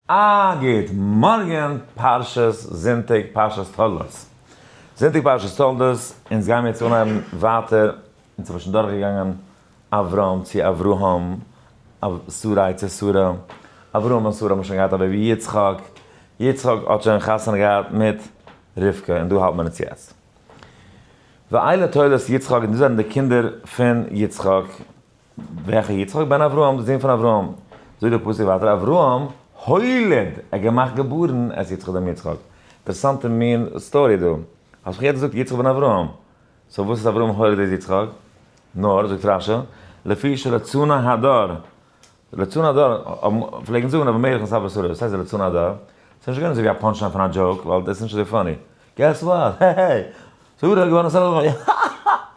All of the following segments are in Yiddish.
א גוט מארגען פרשת זונטאג פרשת תולדות. זונטאג פרשת תולדות, אונז גיימיר יעצט אנהייבן ווייטער, אונז האבן שוין דורכגעגאנגען אברהם צו אברהם, שרי צו שרה, אברהם און שרה האבן שוין געהאט א baby יצחק, יצחק האט שוין חתונה געהאט מיט רבקה, און דא האלט מען אונז יעצט. ואלה תולדות יצחק, און דאס זענען די קינדער פון יצחק, וועלכע יצחק? בן אברהם, דער זון פון אברהם. זאגט דער פסוק ווייטער, אברהם הוליד, ער האט געמאכט געבארן את יצחק דעם יצחק. אינטערעסאנטע מין story דא. האסט דאך יעצט געזאגט יצחק בן אברהם. so וואס איז אברהם הוליד את יצחק? נאר, זאגט רש"י, לפי שלצני הדור. לצני הדור האבן פלעגן זאגן אבימלך און סבא שרה. וואס הייסט לצני הדור? ס'איז נישט געווען אזוי ווי א punchline פון א joke, ווייל דאס איז נישט אזוי funny. Guess what? העי! שרה איז געווארן א שרה!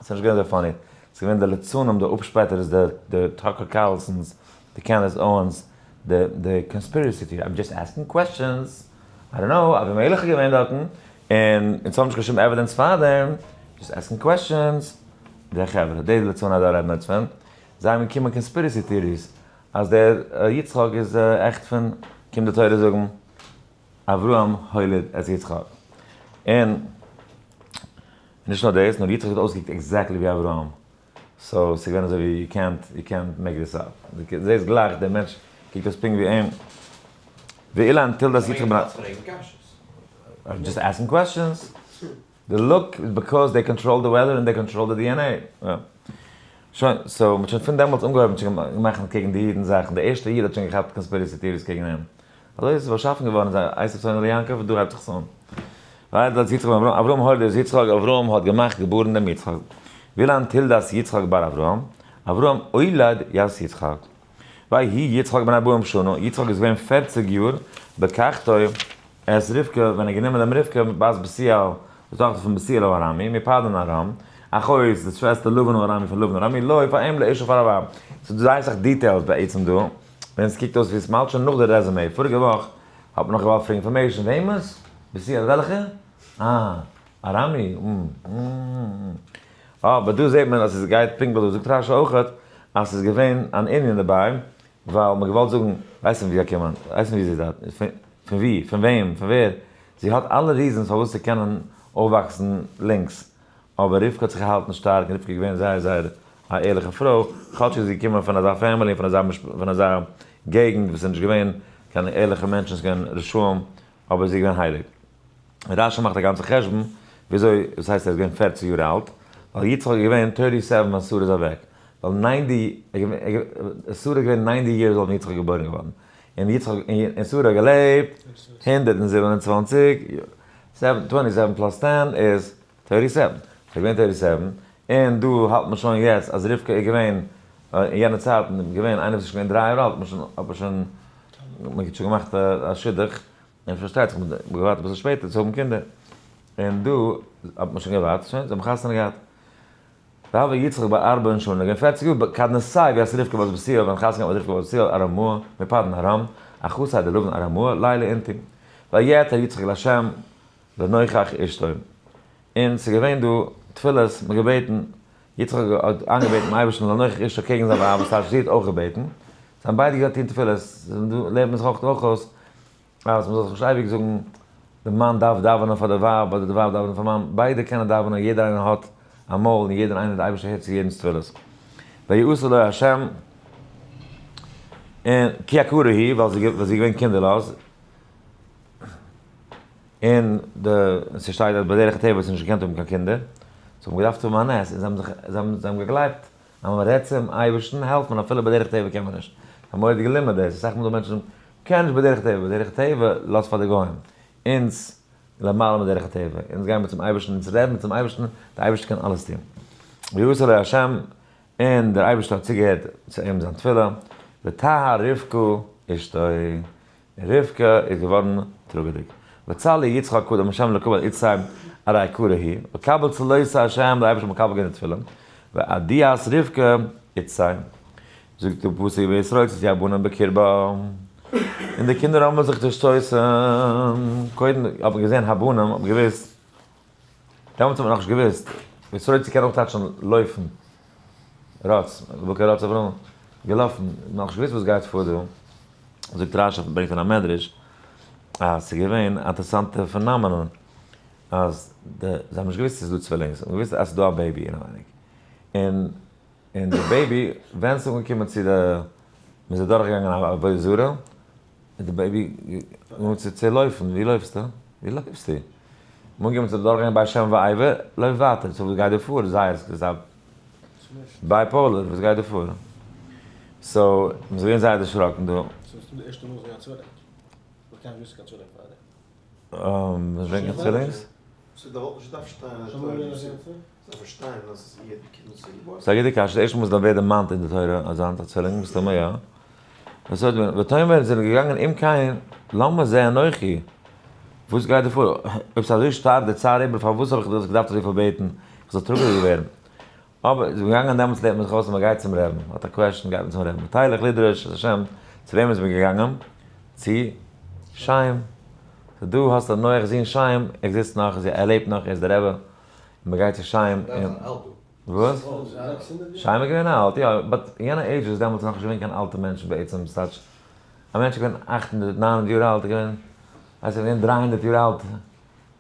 ס'איז נישט געווען אזוי funny. ס'איז געווען די לצנים, די אפשפעטערס, די די טאקער קארלסאנס, די קענדעס אוענס, די די conspiracy theory. I'm just asking questions. I don't know, אבימלך איז געווען דארטן, און אונז האבן נישט קיין שום evidence פאר דעם. Just asking questions. די חברה, די לצני הדור רעדן מיר יעצט פון, זיי האבן געקומען conspiracy theories אז דער יצחק איז עכט פון, קומט די תורה זאגן, אברהם הוליד את יצחק. און נישט נאר דאס, נאר יצחק האט אויסגעקוקט exactly ווי אברהם. So ס'איז געווען אזוי ווי יו קענט, יו קענט מעיק דיס אפ. דו זעסט גלייך דער מענטש קוקט אויס פונקט ווי אים. ואלה תולדות יצחק בן. I'm just asking questions. די look איז because they control the weather און they control די DNA. שוין, so מ'האט שוין פון דעמאלטס אנגעהויבן צו מאכן קעגן די אידן זאכן. די ערשטע איד האט שוין געכאפט conspiracy theories קעגן אים. אזוי איז עס באשאפן געווארן זיי עשו שונא ליעקב און דא הייבט זיך עס אן. ואלה תולדות יצחק בן אברהם, אברהם הוליד את יצחק, אברהם האט געמאכט געבארן דעם יצחק. ואלה תולדות יצחק בר אברהם, אברהם הוליד את יצחק. ויהי יצחק בן ארבעים שנה, יצחק איז געווען 40 יאר, בקחתו את רבקה, ווען ער האט גענומען דעם רבקה בת בתואל, די טאכטער פון בתואל הארמי, מפדן ארם, אחות, די שוועסטער לבן הארמי פון לבן הארמי, לו, פאר אים לאשה פאר א ווייב. ס'איז דא זייער אסאך details בעצם דא. ווען עס קוקט אויס ווי עס מ'האלט שוין נאך די רעזומעי, פאריגע וואך האט מען נאך געוואלט פרעגן information, וועמענס? בתואל וועלכע? אה, ארמי, אה, אבער דא זעט מען אז עס גייט פונקט וואס דא זאגט רש"י אויכעט אז עס איז געווען אן ענין דערביי, ווייל מ'האט געוואלט זאגן, ווייסט פון ווי זיי קומען, ווייסט פון ווי זי איז דארט, פון ווי, פון וועם, פון ווער, זי האט אלע reasons פארוואס צו קענען אויפוואקסן לינקס, אבער רבקה האט זיך געהאלטן שטארק און רבקה איז געווען זייער זייער א ערליכע פרוי, כאטש איז זי געקומען פון אזא family און פון אזא פון אזא געגנט וואס איז נישט געווען קיין ערליכע מענטשן, ס'איז געווען רשעים, אבער זי איז געווען הייליג. רש"י מאכט א גאנצע חשבון וויאזוי, וואס הייסט ער איז געווען 40 יאר אלט, ווייל יצחק איז געווען 37 ווען שרה איז אוועק, ווייל 90, שרה איז געווען 90 years old ווען יצחק איז געבוירן געווארן, און יצחק און שרה האט געלעבט 127 יאר, 27 plus 10 איז 37, ס'איז געווען 37, און דא האלט מען שוין יעצט אז רבקה איז געווען אין יענע צייטן געווען איינער וואס איז שוין געווען 3 יאר אלט, האט מען שוין מען האט שוין געמאכט א שידוך, און פארשטייט זיך מען האט געווארט אביסל שפעטער צו האבן קינדער, און דא האט מען שוין געווארט, שוין זיי האבן חתונה געהאט. ויהי יצחק בן ארבעים שנה, געווען 40 יאר, כד נסיב את רבקה בת בתואל, ווען חתונה געהאט מיט רבקה בת בתואל ארמאה, מפדן ארם, אחתיה דלבן ארמאה, ליליא אינתו. ויעתר יצחק לה' לנוכח אשתו. און ס'איז געווען דא תפילות, מ'האט געבעטן, יצחק האט איינגעבעטן דעם אייבערשטן לנוכח אשתו קעגן זיין ווייב, וואס טייטש זי האט אויך געבעטן, זיי האבן ביידע געטון תפילות, דא לערנט מען זיך אויך אויס אז מ'זאל זיך נישט אייביג זאגן די מאן דארף דאווענען פאר די ווייב אדער די ווייב דאווענען פאר מאן, ביידע קענען דאווענען, יעדער איינער האט א מויל און יעדער איינער די אייבערשטער הערט צו יעדנ'ס תפילות. ויעתר לו ה' און כי עקרה היא, ווייל זי איז געווען קינדערלאז, און די ס'שטייט אז בדרך הטבע האט זי נישט געקענט האבן קיין קינדער, זיי האבן געדארפט האבן א נס, און זיי האבן זיך זיי האבן געגלייבט אז מען רעדט צום אייבערשטן העלפט מען אפילו בדרך טבע קען מען נישט, א מורא'דיגע לימוד דאס, אסאך מאל דא מענטשן קען נישט בדרך טבע, בדרך טבע לאז פאר די גוים, אונז למעלה מדרך הטבע, אונז גייען מיר צום אייבערשטן, אונז רעדן מיר צום אייבערשטן, דער אייבערשטער קען אלעס טון. ויעתר לו השם, און דער אייבערשטער האט צוגעהערט צו אים זיין תפילה, ותהר רבקה אשתו, רבקה איז געווארן טראגעדיג. וצלי יצחק קדם השם לקבל עצי ארי עקרה היא, וקבל צלותה השם, דער אייבערשטער האט מקבל געווען די תפילה, ועדיאת רבקה עצי. זאגט דער פסוק ויתרוצצו הבנים בקרבה, און די קינדער האבן זיך צעשטויסן, קודם האט מען געזען הבנים האט מען געוואוסט, דעמאלטס האט מען נאכנישט געוואוסט, ויתרוצצו קען אויך טייטשן לויפן, רץ, בקר רץ אברהם, געלאפן, נאכנישט געוואוסט וואס גייט פאר דא, זאגט רש"י ברענגט פון א מדרש. אז ס'איז געווען א אינטערעסאנטע phenomenon אז די, זיי האבן נישט געוואוסט ס'איז דא צווילינגס, זיי האבן געוואוסט אז ס'איז דא א baby אינעווייניג, און און די baby ווען ס'איז אנגעקומען צו די, מ'איז אדורכגעגאנגען א עבודה זרה, איז די baby אנגעהויבן צו צו לויפן, ווי לויפסטו? ווי לויפסטו? מ'אנגעקומען צו דורכגיין ביי שם ועבר, לויף ווייטער, so וואס גייט דא פאר? זייער ס'איז א bipolar, וואס גייט דא פאר? so מ'איז געווען זייער דערשראקן דא. so איז דא די ערשטע מאל זיי א צווילינג? מ'קען נישט וויסן קיין צווילינג פארדעם. נישט וועגן צווילינגס? ס'איז א גוטע קשיא, די ערשטע מאל וואס ווערט דערמאנט אין די תורה אז זיי האבן א צווילינג, מסתמא יא. וואס האט מען, ותאמר זענען געגאנגען אם כן למה זה אנכי, וואס גייט דא פאר, אויב ס'איז אזוי שטארק די צער איבער פארוואס האב איך דאס געדארפט אזויפיל בעטן איך זאל טראגעדיג ווערן, אבער איז מען געגאנגען דעמאלטס לערנט מען זיך אויס אז מען גייט צום רעבן, האט א question גייט מען צום רעבן, ותלך לדרוש את השם, צו וועם איז מען געגאנגען? צו שם, so דא האסטו נח זון שם, עקזיסט נאך, ער לעבט נאך, ער איז דער רבי, און מען גייט צו שם, און. וואס? שם איז געווען אלט, יא, but אין יענע ages דעמאלטס איז נאכנישט געווען קיין אלטע מענטשן בעצם, ס'טייטש א מענטש איז געווען 800 900 יאר אלט איז געווען, ווייסט איך געווען 300 יאר אלט,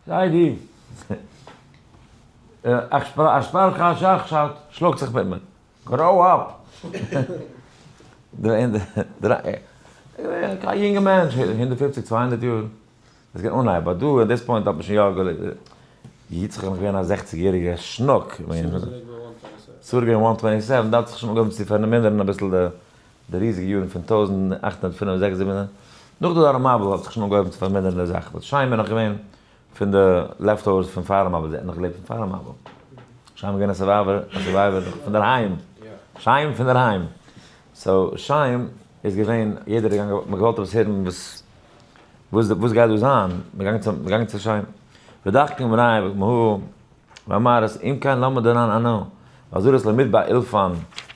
זיידי! שלאגט זיך מיט מיר, grow up! א יונגע מענטש, 150 200 יאר. עס גייט אנהייב, but דא at this point האט מען שוין יא געלעבט, יצחק איז נאך געווען א 60 יעריגע שנוק, שרה איז געווען 127, דא האט זיך שוין אנגעהויבן צו פארמינערן אביסל די ריזיגע יארן פון 1805 6 7, נאך די דור המבול האט זיך שוין אנגעהויבן צו פארמינערן די זאך, but שם איז נאך געווען פון די leftovers פון פארן מבול, זי האט נאך געלעבט פון פארן מבול, שם איז געווען א survivor, א survivor פון דערהיים, שם פון דערהיים, so שם איז געווען, יעדער איז געגאנגען, מען האט געוואלט עפעס הערן וואס. וואס וואס גייט דא זיין? מ'גאנגען צו מ'גאנגען צו שיין. ודחקן בני מהוא ואמר אז אם כן למה דנן אנו ועזור את למדבר אילפן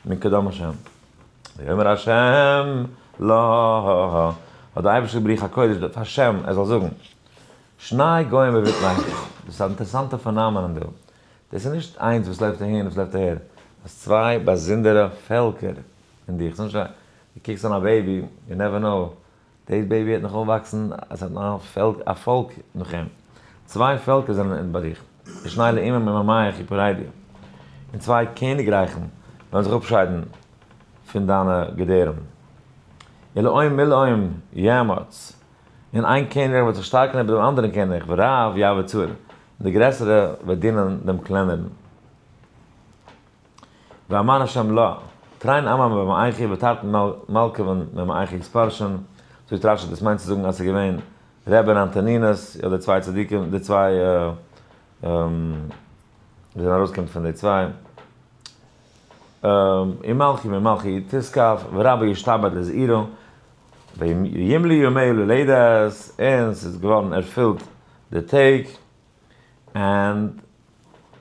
מקדם השם. ויאמר השם לא האט דער אייבערשטער ברוח הקודש פאר שם ער זאל זאגן שני גוים בבטנך דאס איז א אינטערעסאנטע phenomenon דא. דאס איז נישט איינס וואס לויפט אהין וואס לויפט אהער. דאס איז צוויי באזונדערע פעלקער אין דיך. ס'איז נישט א דו קוקסט אן א baby, you never know. דאס baby וועט נאך אויפוואקסן, עס וועט נאך א פאלק נאך אים. צוויי פעלקער זענען אין ביי דיך, ושני לאומים ממעיך יפרדו, און צוויי קעניגרייכן וועלן זיך אפשיידן פון דיינע געדערים. ולאום מלאום יאמץ, און איין קעניגרייך וועט זיך שטארקן איבער דעם אנדערן קעניגרייך, ורב יעבוד צור, און דער גרעסערע וועט דינען דעם קלענערן. ואמר השם לה, תרין עממין במעיכי ותרתין מלכוון ממעיכי יתפרשון, זאגט רשי דאס מיינט צו זאגן אז ס'איז געווען רבי און אנטונינוס, יא די צוויי צדיקים, די צוויי וואס זענען ארויסגעקומען פון די צוויי, ומלכי ממלכי תתקף ורבי ישתעבד לזעירא, וימלאו ימיה ללדת, און ס'איז געווארן ערפילט די טעג, and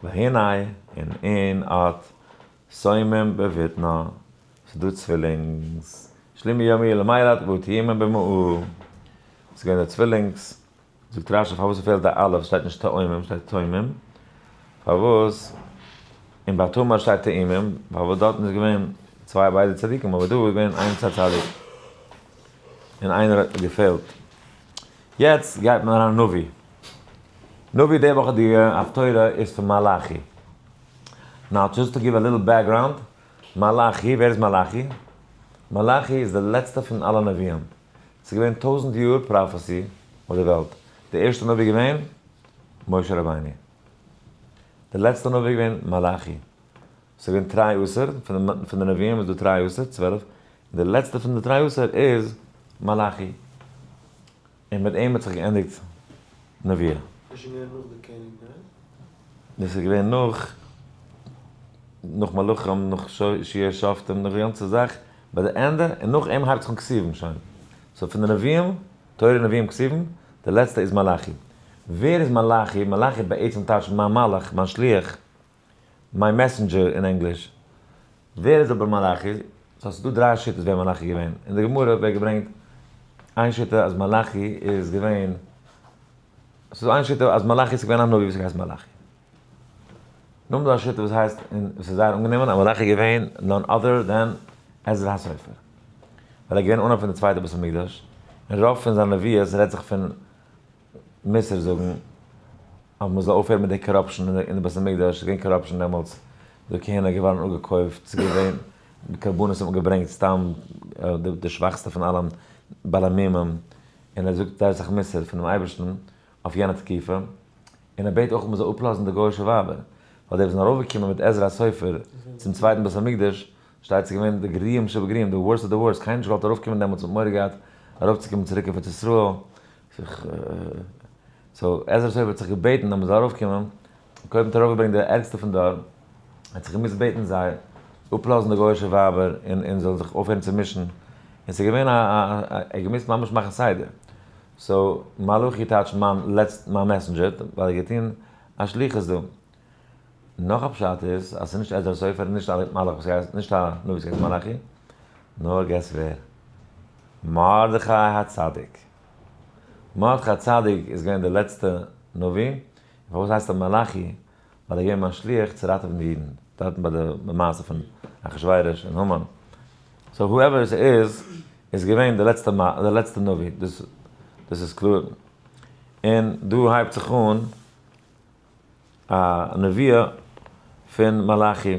והנה און אין אט תאומים בבטנה, ס'איז דא צווילינגס, השלימו ימיה למלד והתאומים במעה, ס'איז געווען די צווילינגס, זאגט רשי פארוואס ס'פעלט א אלף שטייט נישט תאומים שטייט תומים, פארוואס אין ביי תמר שטייט תאומים, פארוואס דארטן איז געווען צוויי ביידע צדיקים אבער דא איז געווען איינס א צדיק און איינער האט געפעלט. יעצט גייט מען אריין נביא. נביא די וואכעדיגע הפטורה איז פון מלאכי. Now just to give a little background, מלאכי, ווער איז מלאכי? מלאכי איז די לעצטע פון אלע נביאים. ס'איז געווען 1000 יאר prophecy אויף די וועלט. די ערשטע נביא איז געווען משה רבינו. די לעצטע נביא איז געווען מלאכי. ס'איז געווען תרי עשר, פון די נביאים איז דא תרי עשר, 12. די לעצטע פון די תרי עשר איז מלאכי. און מיט אים האט זיך געענדיגט נבואה. דאס איז שוין געווען נאך די קעניג, ניין? דאס איז געווען נאך, נאך מלכים, נאך שיעור שופטים, נאך די גאנצע זאך, ביי די ענדע, און נאך אים הייבט זיך אן כתובים שוין. So פון די נביאים, תורה נביאים כתובים, די לעצטע איז מלאכי. ווער איז מלאכי? מלאכי בעצם טייטש מיין מלאך, מיין שליח, מיין messenger אין ענגליש. ווער איז אבער מלאכי? So ס'איז דא דריי שיטות ווער מלאכי איז געווען. אין די גמרא ווערט געברענגט איין שיטה אז מלאכי איז געווען, ס'איז דא איין שיטה אז מלאכי איז געווען א נביא וואס הייסט מלאכי. נאכדעם איז דא א שיטה וואס הייסט, און וואס איז זייער אנגענומען, אז מלאכי איז געווען none other than עזרא הסופר. ווייל ער איז געווען אנהויב פון די צווייטע בית המקדש, און רוב פון זיין נביאות רעדט זיך פון. מוסר זאגן אז מען זאל אויפהערן מיט די corruption אין די בית המקדש, ס'איז געווען corruption דעמאלטס, די כהונה איז געווארן אפגעקויפט, ס'איז געווען קרבנות האט מען געברענגט סתם די שוואכסטע פון אלעם בעלי מומים, און ער זאגט זייער אסאך מוסר פונעם אייבערשטן אויף יענע תקופה, און ער בעט אויך מען זאל אפלאזן די גוי'אישע ווייבער, ווייל די וואס זענען ארויפגעקומען מיט עזרא הסופר צום צווייטן בית המקדש, שטייט ס'איז געווען די גרועים שבגרועים, די worst of the worst, קיינער נישט געוואלט ארויפקומען דעמאלטס, מ'האט מורא געהאט ארויפצוקומען צוריק אויף ארץ ישראל, so עזרא הסופר האט זיך געבעטן אז מ'זאל ארויפקומען, קודם האט ער ארויפגעברענגט די ערגסטע פון דור, ער האט זיך געמוזט בעטן זיי אפלאזן די גוי'אישע ווייבער און און זאלן זיך אויפהערן צו מישן, און ס'איז געווען א א ער האט געמוזט ממש מאכן סדר, so מלאכי טייטשט מיין לעצט מיין messenger, ווייל ער האט געטון א שליחות דא. נאך א פשט איז אז ס'איז נישט עזרא הסופר און נישט א מלאך וואס הייסט נישט א נביא וואס הייסט מלאכי, נאר guess ווער? מרדכי הצדיק. מרדכי הצדיק איז געווען דער לעצטע נביא, און פארוואס הייסט ער מלאכי? ווייל ער איז געווען מיין שליח צו ראטעווען די אידן, דארטן ביי די מעשה פון אחשורוש און המן. so whoever עס איז, איז געווען די לעצטע די לעצטע נביא, דאס דאס איז קלאר. און דא הייבט זיך אן א נבואה פון מלאכי.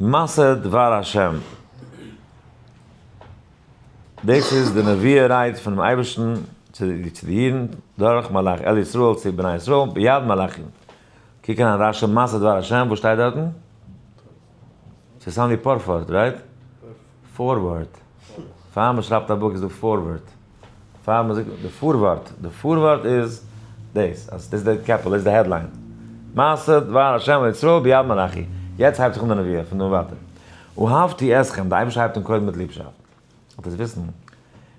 מעשה דבר השם. דאס איז די נבואה רייד פונעם אייבערשטן צו די אידן דורך מלאכי, אל ישראל צו בני ישראל ביד מלאכי. קוק אריין רשי מעשה דבר השם, וואס שטייט דארטן? ס'איז sound ווי פארפארט, right? Forward. פאר מ'שרייבט א book איז דא forward. פאר מ'זאגט די פארווארט, די פארווארט איז דאס, אז דאס איז די קעפל, דאס איז די headline. מעשה דבר השם לישראל ביד מלאכי. יעצט הייבט זיך אן די נבואה, פון דא און ווייטער. אהבתי אתכם, די אייבערשטער הייבט אן קודם מיט ליבשאפט. זאלט עטס וויסן,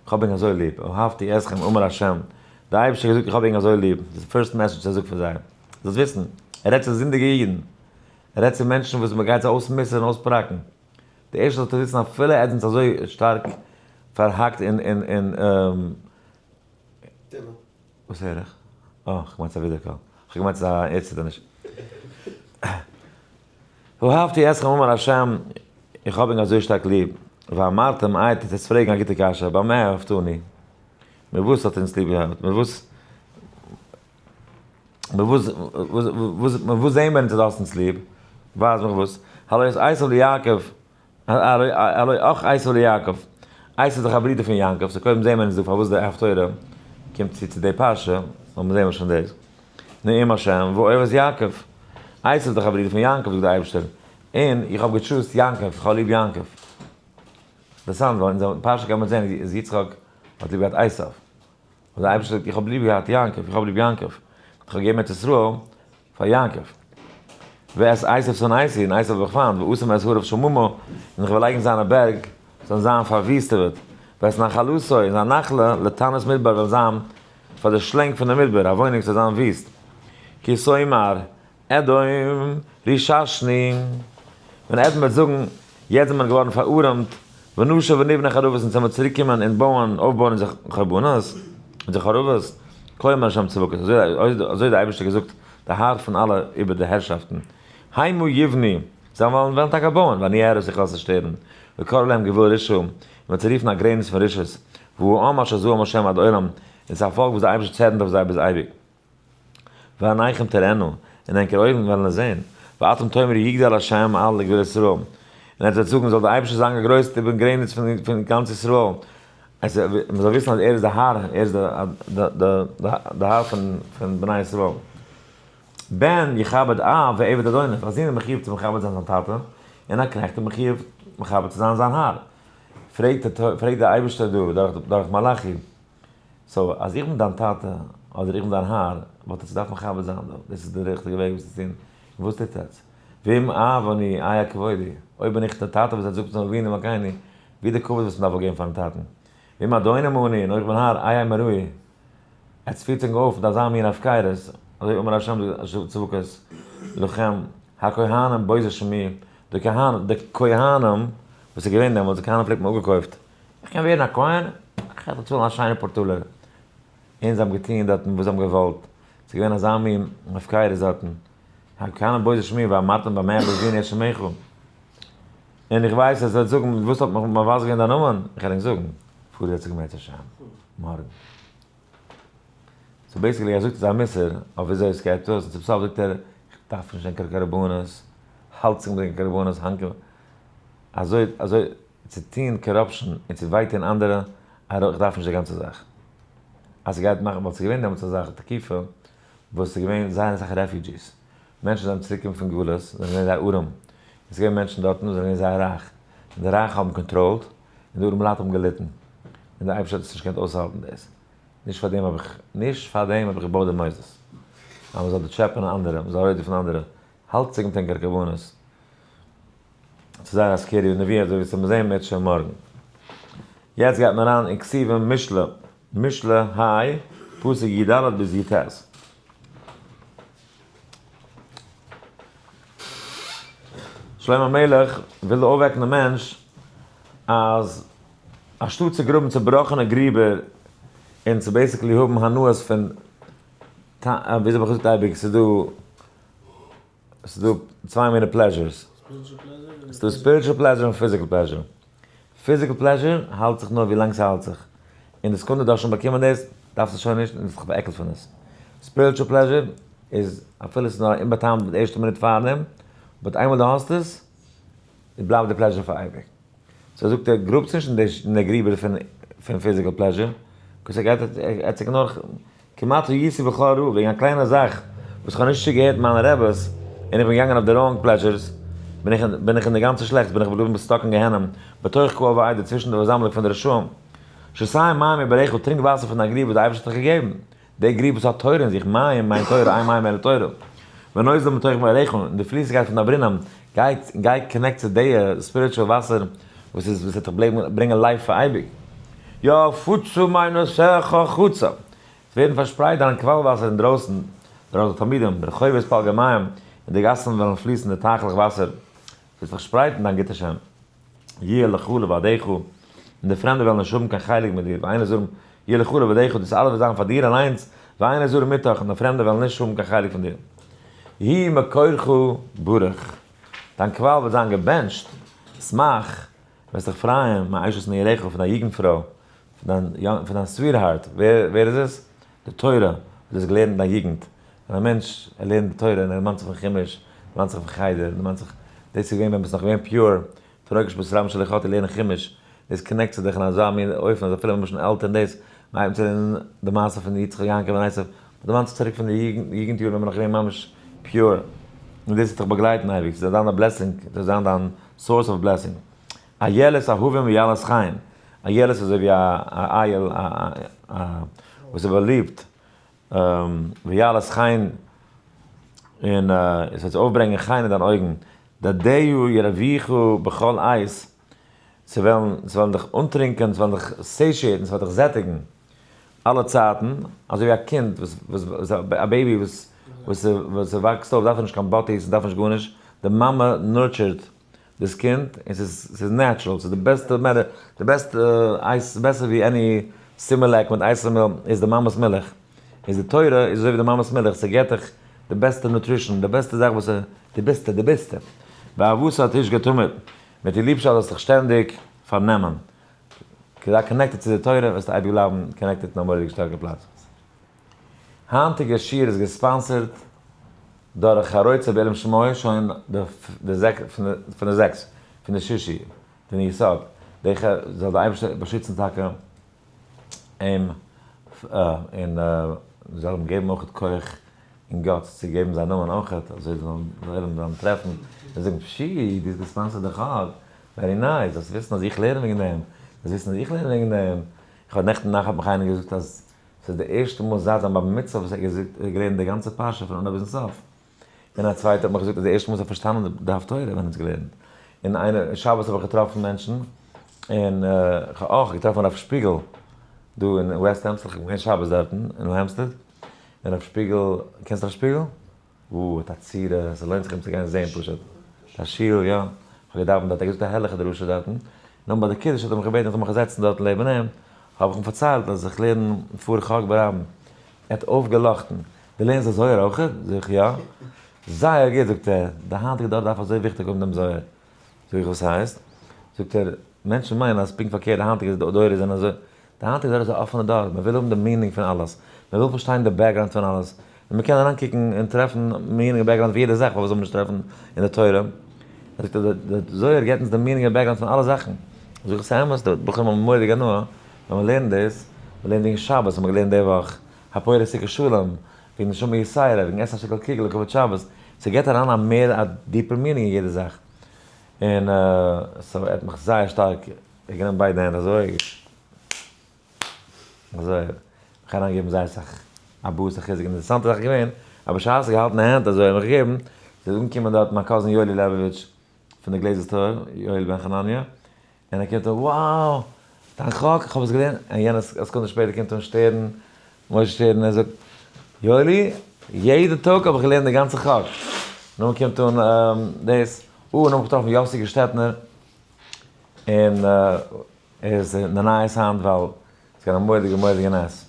איך האב ענק אזוי ליב, אהבתי אתכם אמר השם, די אייבערשטער האט געזאגט איך האב ענק אזוי ליב, דאס איז די first message ער זאגט פאר זיי. זאלסט וויסן, ער רעדט צו זינדיגע אידן, ער רעדט צו מענטשן וואס מען גייט זיי אויסמוסר'ן און אויספראקן. די ערשטע זאלט איר וויסן אפילו עטס זענט אזוי שטארק פארהאקט אין אין אין טומאה. וואס הער איך? אה, כ'האב געמיינט ס'איז א ווידערקול. כ'האב געמיינט ס'איז א ערדציטערניש. אהבתי אתכם אמר השם, איך האב ענק אזוי שטארק ליב. ואמרתם, איי, טוט עטס פרעגן א גוטע קשיא, במה אהבתנו? מיט וואס האט אונז ליב געהאט? מיט וואס? וואס זעהן מיר אונז אז דו האסט אונז ליב? ווייז מיך וואס? הלא את עשו ליעקב, הלא אח עשו ליעקב, עשו איז דאך א ברודער פון יעקב, so קודם זעהן מיר אונז דא פארוואס די הפטורה קומט צו צו די פרשה, לאמיר זעהן מיר שוין דאס. נאום השם ואוהב את יעקב, עשו איז דאך א ברודער פון יעקב זאגט דער אייבערשטער, און איך האב גע choose ט יעקב, איך האב ליב יעקב. אינטערעסאנט ווייל אין אונזער פרשה קען מען זעהן אז יצחק האט ליב געהאט עשו. האט דער אייבערשטער געזאגט, איך האב ליב געהאט יעקב, איך האב ליב יעקב, איך האב געגעבן ארץ ישראל פאר יעקב. ואת עשו שנאתי, און עשו האב איך פיינט, ואשים את הריו שממה, און איך וועל לייגן זיינע בערג זאלן זיין פארוויסטעוועט, ואת נחלתו, און זיין נחלה, לתנס מדבר וועט זיין פאר די שלענג פון די מדבר, א וואוינונג ס'זאל זיין וויסט. כי תאמר, אדום, רששנו, ווען אדום וועט זאגן, יעצט זענען מיר געווארן פארארעמט, ונשוב ונבנה חרבות, אונז וועלן מיר צוריק קומען און בויען, אויפבויען אונזער חורבנות, אונזער חרבות, כה אמר השם צבקות, אזוי האט דער אייבערשטער געזאגט, דער האר פון אלע איבער די הערשאפטן, המה יבנו, זיי וועלן טאקע בויען, ואני אהרוס, איך וועל צעשטערן, וקראו להם גבול רשעה, און וועט זיי רופן א גרעניץ פון רשעות, והוא העם אשר זעם השם עד עולם, און ס'איז א פאלק וואס דער אייבערשטער צערנט אויף זיי ביז אייביג. ועיניכם תראינה, און ענקער אויגן וועלן עס זען, ואתם תאמרו יגדל השם מעל לגבול ישראל, און עטס וועט זאגן, זאל דער אייבערשטער זיין געגרויסט איבערן גרעניץ פון גאנץ ישראל, מען זאל וויסן אז ער איז דער האר, ער איז דער האר פון בני ישראל. בן יכבד אב ועבד אדוניו, א זון איז מחיוב צו מכבד זיין זיין טאטע, און א קנעכט איז מחיוב מכבד צו זיין זיין האר. פרעגט דער אייבערשטער דא דורך מלאכי, so אז איך בין דיין טאטע אדער איך בין דיין האר, וואלט עטס געדארפט מכבד זיין דא, דאס איז די ריכטיגע וועג וואס צו טון, און וואס טוט עטס? ואם אב אני איה כבודי, אויב בין איך דער טאטע וואס עטס זאגט אונז אבינו מלכינו, ווי די כבוד וואס מען דארף אפגעבן פארן טאטן? ואם אדונים אני, און אויך בין האר, איה מראי, עטס פירט ענק אויף מיט אזא מין הפקרות, אזוי אמר ה' צבקות לכם, הכהנים בוזי שמי, די כהנים וואס איז געווען דעמאלטס, די כהנים פלעגט מען אפגעקויפט, איך קען ווערן א כהן? איך וועל צאלן א שיינע פאר טאלער. און זיי האבן געטון דארטן וואס זיי האבן געוואלט. ס'איז געווען אזא מין הפקרות דארטן. הכהנים בוזי שמי ואמרתם במה בזינו את שמך. און איך ווייס אז ער וועט זאגן, מיט וואס האט מען מבזה געווען דיין נאמען? איך וועל ענק זאגן, פאר יעצט געמערט השם, מארגן. So basically ער זאגט עס א מוסר אויף וויאזוי עס גייט אויס, און צום סוף זאגט ער, איך דארף נישט ענקערע קרבנות, האלט זיך מיט ענקערע קרבנות, האנקער, אזוי אזוי צו טוהן corruption און צו וויי טוהן אנדערע, איך דארף נישט די גאנצע זאך. אז ס'גייט מאכן, ווייל ס'איז געווען דעמאלטס א זאך, א תקופה, וואס ס'איז געווען זייער אסאך refugees, מענטשן זענען צוריק געקומען פון גלות, זענען געווען זייער ארעם, און ס'איז געווען מענטשן דארטן וואס זענען געווען זייער רייך, און די רייכע האבן control ט, און די ארעמע לייט האבן געליטן, און דער אייבערשטער האט עס נישט געקענט אויסהאלטן דאס, נישט פאר דעם האב איך, נישט פאר דעם האב איך געבויט די מוסדות, אז מען זאל דערטשעפענען אנדערע, מען זאל רודפ'ן אנדערע, האלט זיך מיט ענקערע כוונות, ס'איז זייער א scary נבואה אזוי ווי ס'מיר זעהן מירצעשעם מארגן. יעצט גייט מען אריין אין כתובים משלי, משלי ה', פסוק י ד ביז י ט. שלמה המלך וויל אויפוועקן די מענטש אז אנשטאט צו גראבן צובראכענע גריבער און צו basically האבן הנאות פון, וויאזוי האב איך געזאגט אייביג, ס'איז דא ס'איז דא צוויי מיני pleasures. ס'איז דא spiritual pleasure און physical pleasure. Physical pleasure האלט זיך נאר ווי לאנג ס'האלט זיך. אין די סעקונדע דו האסט שוין באקומען דאס, דארפסטו שוין נישט און ביסט זיך פארעקלט פון עס. Spiritual pleasure איז אפילו ס'איז נאר אומבאטעמט די ערשטע מינוט פארדעם, but איינמאל דו האסט עס, בלייבט די pleasure פאר אייביג. So זאגט ער, גראבטס נישט אין די גריבער פון physical pleasure, 'cause ער גייט ער האט זיך נאר כמעט הייתי בכל רעה וועגן א קליינע זאך וואס כ'האב נישט צוגעהערט מיינע רעבעס און איך בין געגאנגען אויף די wrong pleasures, בין איך בין איך אין די גאנצע שלעכטס בין איך געבליבן stuck אין גיהנום בתוך קהל ועדה צווישן די פארזאמלונג פון די רשעים. שתה מים מבארך טרינק וואסער פון דיין גריב וואס די אייבערשטער האט דיך געגעבן, די גריב וואס האט תורה אין זיך, מים מיינט תורה, אין מים אלא תורה. ונוזל מתוך בארך און די פליסיגקייט פון דיין ברונעם גייט גיי connect צו די spiritual וואסער וואס איז וואס וועט דיך ברענגען life פאר אייביג. יפוצו מעינותיך חוצה, עס ווערן פארשפרייט דיינע קוואל וואסער אינדרויסן דורך די תלמידים, ברחובות פלגי מים, אין די גאסן וועלן פליסן די טייכלעך וואסער, עס וועט פארשפרייטן דיין גוטע שם. יהיה לך לבדך, און די פרעמדע וועלן נישט האבן קיין חלק מיט דיר, ואין לזרים, יהיה לך לבדך, דאס אלעס וועט זיין פאר דיר אליינס, ואין לזרים איתך, און די פרעמדע וועלן נישט האבן קיין חלק פון דיר. יהי מקורך ברוך, דיין קוואל וועט זיין געבענטשט, שמח, וועסט דיך פרייען, מאשת נעוריך, פון דיין יוגנט-פרוי, פון דיין sweetheart, ווער איז עס? די תורה וואס דו האסט געלערנט אין דיין יוגנט, ווען א מענטש ער לערנט די תורה און ער דערמאנט זיך פון חומש, דערמאנט זיך פון חדר, דערמאנט זיך, דאס איז געווען ווען ביסט נאך געווען pure, תינוק בית רבן שלא חטא לערנען חומש, דאס connect צו דיך אין אזא מין אופן אז אפילו ווען מ'איז שוין עלטער און דאס, מ'הייבט אן צו לערנען די מעשה פון יצחק יעקב און עשו, מ'דערמאנט זיך צוריק פון די יוגנט יארן ווען מ'איז נאך געווען ממש pure, און דאס וועט דיך באגלייטן אייביג, ס'זאל זיין דיין blessing, ס'זאל זיין דיין source of blessing. איילת אהובים ויעלת חן, איילת איז אזוי ווי א אייל וואס איז באליבט, ויעלת חן און עס וועט אויפברענגען חן אין דיין אויגן, דדיה ירויך בכל עת, זיי וועלן דיך אנטרינקען, זיי וועלן דיך satiate ן, עס וועט דיך זעטיגן אלע צייטן, אזוי ווי א קינד, א baby וואס וואקסט אויף דארף נישט קיין bottle ס, דארף נישט גארנישט, די מאמע nurture ט דאס קינד, און ס'איז natural, ס'איז די בעסטע מעדע, די בעסטע אייס, בעסער ווי any סימילעק מיט Isomil, איז די מאמע'ס מילך. איז די תורה איז אזוי ווי די מאמע'ס מילך, ס'געט דיך די בעסטע nutrition, די בעסטע זאך וואס די בעסטע, די בעסטע. ואהבתה תשגה תמיד, מיט איר ליבשאפט זאלסטו דיך שטענדיג פארנעמען. זיי connected צו די תורה, וועסטו אייביג בלייבן connected אין א מורא'דיג שטארקע פלאץ. היינטיגע שיעור איז גע sponsor ט דורך הרוצה בעילום שמו, שוין די פון די זעקס, פון די שישי, פון די יסוד, די ח זאל די אייבערשטער באשיצן טאקע אים און זאל אים געבן אויך כח און guts צו געבן זיין נאמען אויך, אזוי זאל דער עולם זאלן טרעפן און זאגן פשי, דו האסט גע sponsor ט די חג, very nice, זאלסט וויסן אז איך לערן וועגן דעם, זאלסט וויסן אז איך לערן וועגן דעם, איך האב נעכטן נאכט האט מיך איינער געזאגט אז ס'איז די ערשטע מאל זייט זיין בר מצוה וואס ער האט געזאגט ער האט געלערנט די גאנצע פרשה פון אנהויב ביזן סוף. און א צווייטער האט מיך געזאגט אז די ערשטע מאל וואס ער האט פארשטאנען די הפטורה ווען ער האט עס געלערנט. און איינער, שבת האב איך געטראפן מענטשן, און כ'האב אויך געטראפן הרב שפיגל דא אין West Hempstead, כ'בין געווען שבת דארטן אין Hempstead, און הרב שפיגל, קענסט הרב שפיגל? וואו, האט א צורה, ס'לוינט זיך אים צו גיין זעהן פשוט. א שול, יא. כ'האב געדאווענט דארט, ער האט געזאגט א הערליכע דרשה דארטן. נאכדעם ביי די קידוש האט ער מיך געבעטן איך זאל מיך זעצן דארטן לעבן אים, האב איך אים פארציילט אז איך לערן פאר חק ברבים. ער האט אויפגעלאכטן. דו לערנסט די זוהר אויך? זאג איך, יא. זייער גוט, זאגט ער, די היינטיגע דור דארף אזוי וויכטיג האבן דעם זוהר. זאג איך, וואס הייסט? זאגט ער, מענטשן מיינען אז פונקט פארקערט, די היינטיגע דורות זענען אזוי. די היינטיגע דור איז א אפענע דור, מען וויל האבן די meaning פון אלעס, מען וויל פארשטיין די background פון אלעס, און מען קען אריינקוקן און טרעפן meaning און background פון יעדע זאך, פארוואס זאל מען נישט טרעפן אין די תורה? ער זאגט אז די זוהר געבט אונז די meaning און background פון אלע זאכן. זאג איך ס'איז אמת, די בחורים האבן מורא'דיג הנאה ווען מען לערנט דאס, מען לערנט וועגן שבת, האט מען געלערנט די וואך, הפורס סוכת שלום, וועגן נשמה יתירה, וועגן עסן א שטיקל קוגל לכבוד שבת, ס'געבט אריין א מער א deeper meaning אין יעדע זאך. און so ער האט מיך זייער שטארק גענומען ביידע הענט אזוי, אזוי, מיך אריינגעגעבן זייער סאך א boost א חיזוק, און די אינטערעסאנטע זאך איז געווען אז בשעת איך געהאלטן די הענט אזוי האט מיך געגעבן, איז אנגעקומען דארט מיין cousin יואלי לעבאוויטש פון די גלעזער store, יואל בן חנניה, און ער קומט אן, wow! דיין חק, איך האב עס געלערנט, און יענע סעקונדע שפעטער קומט אן שטערן, משה שטערן, ער זאגט, יואלי, יעדע טאג האב איך געלערנט די גאנצע חק. נאכדעם קומט אן דאס, אה, נאכדעם האב איך געטראפן יאסי געשטעטנער, און ער איז אין די נייעס היינט ווייל ס'איז געווען א מורא'דיגע מורא'דיגע נס.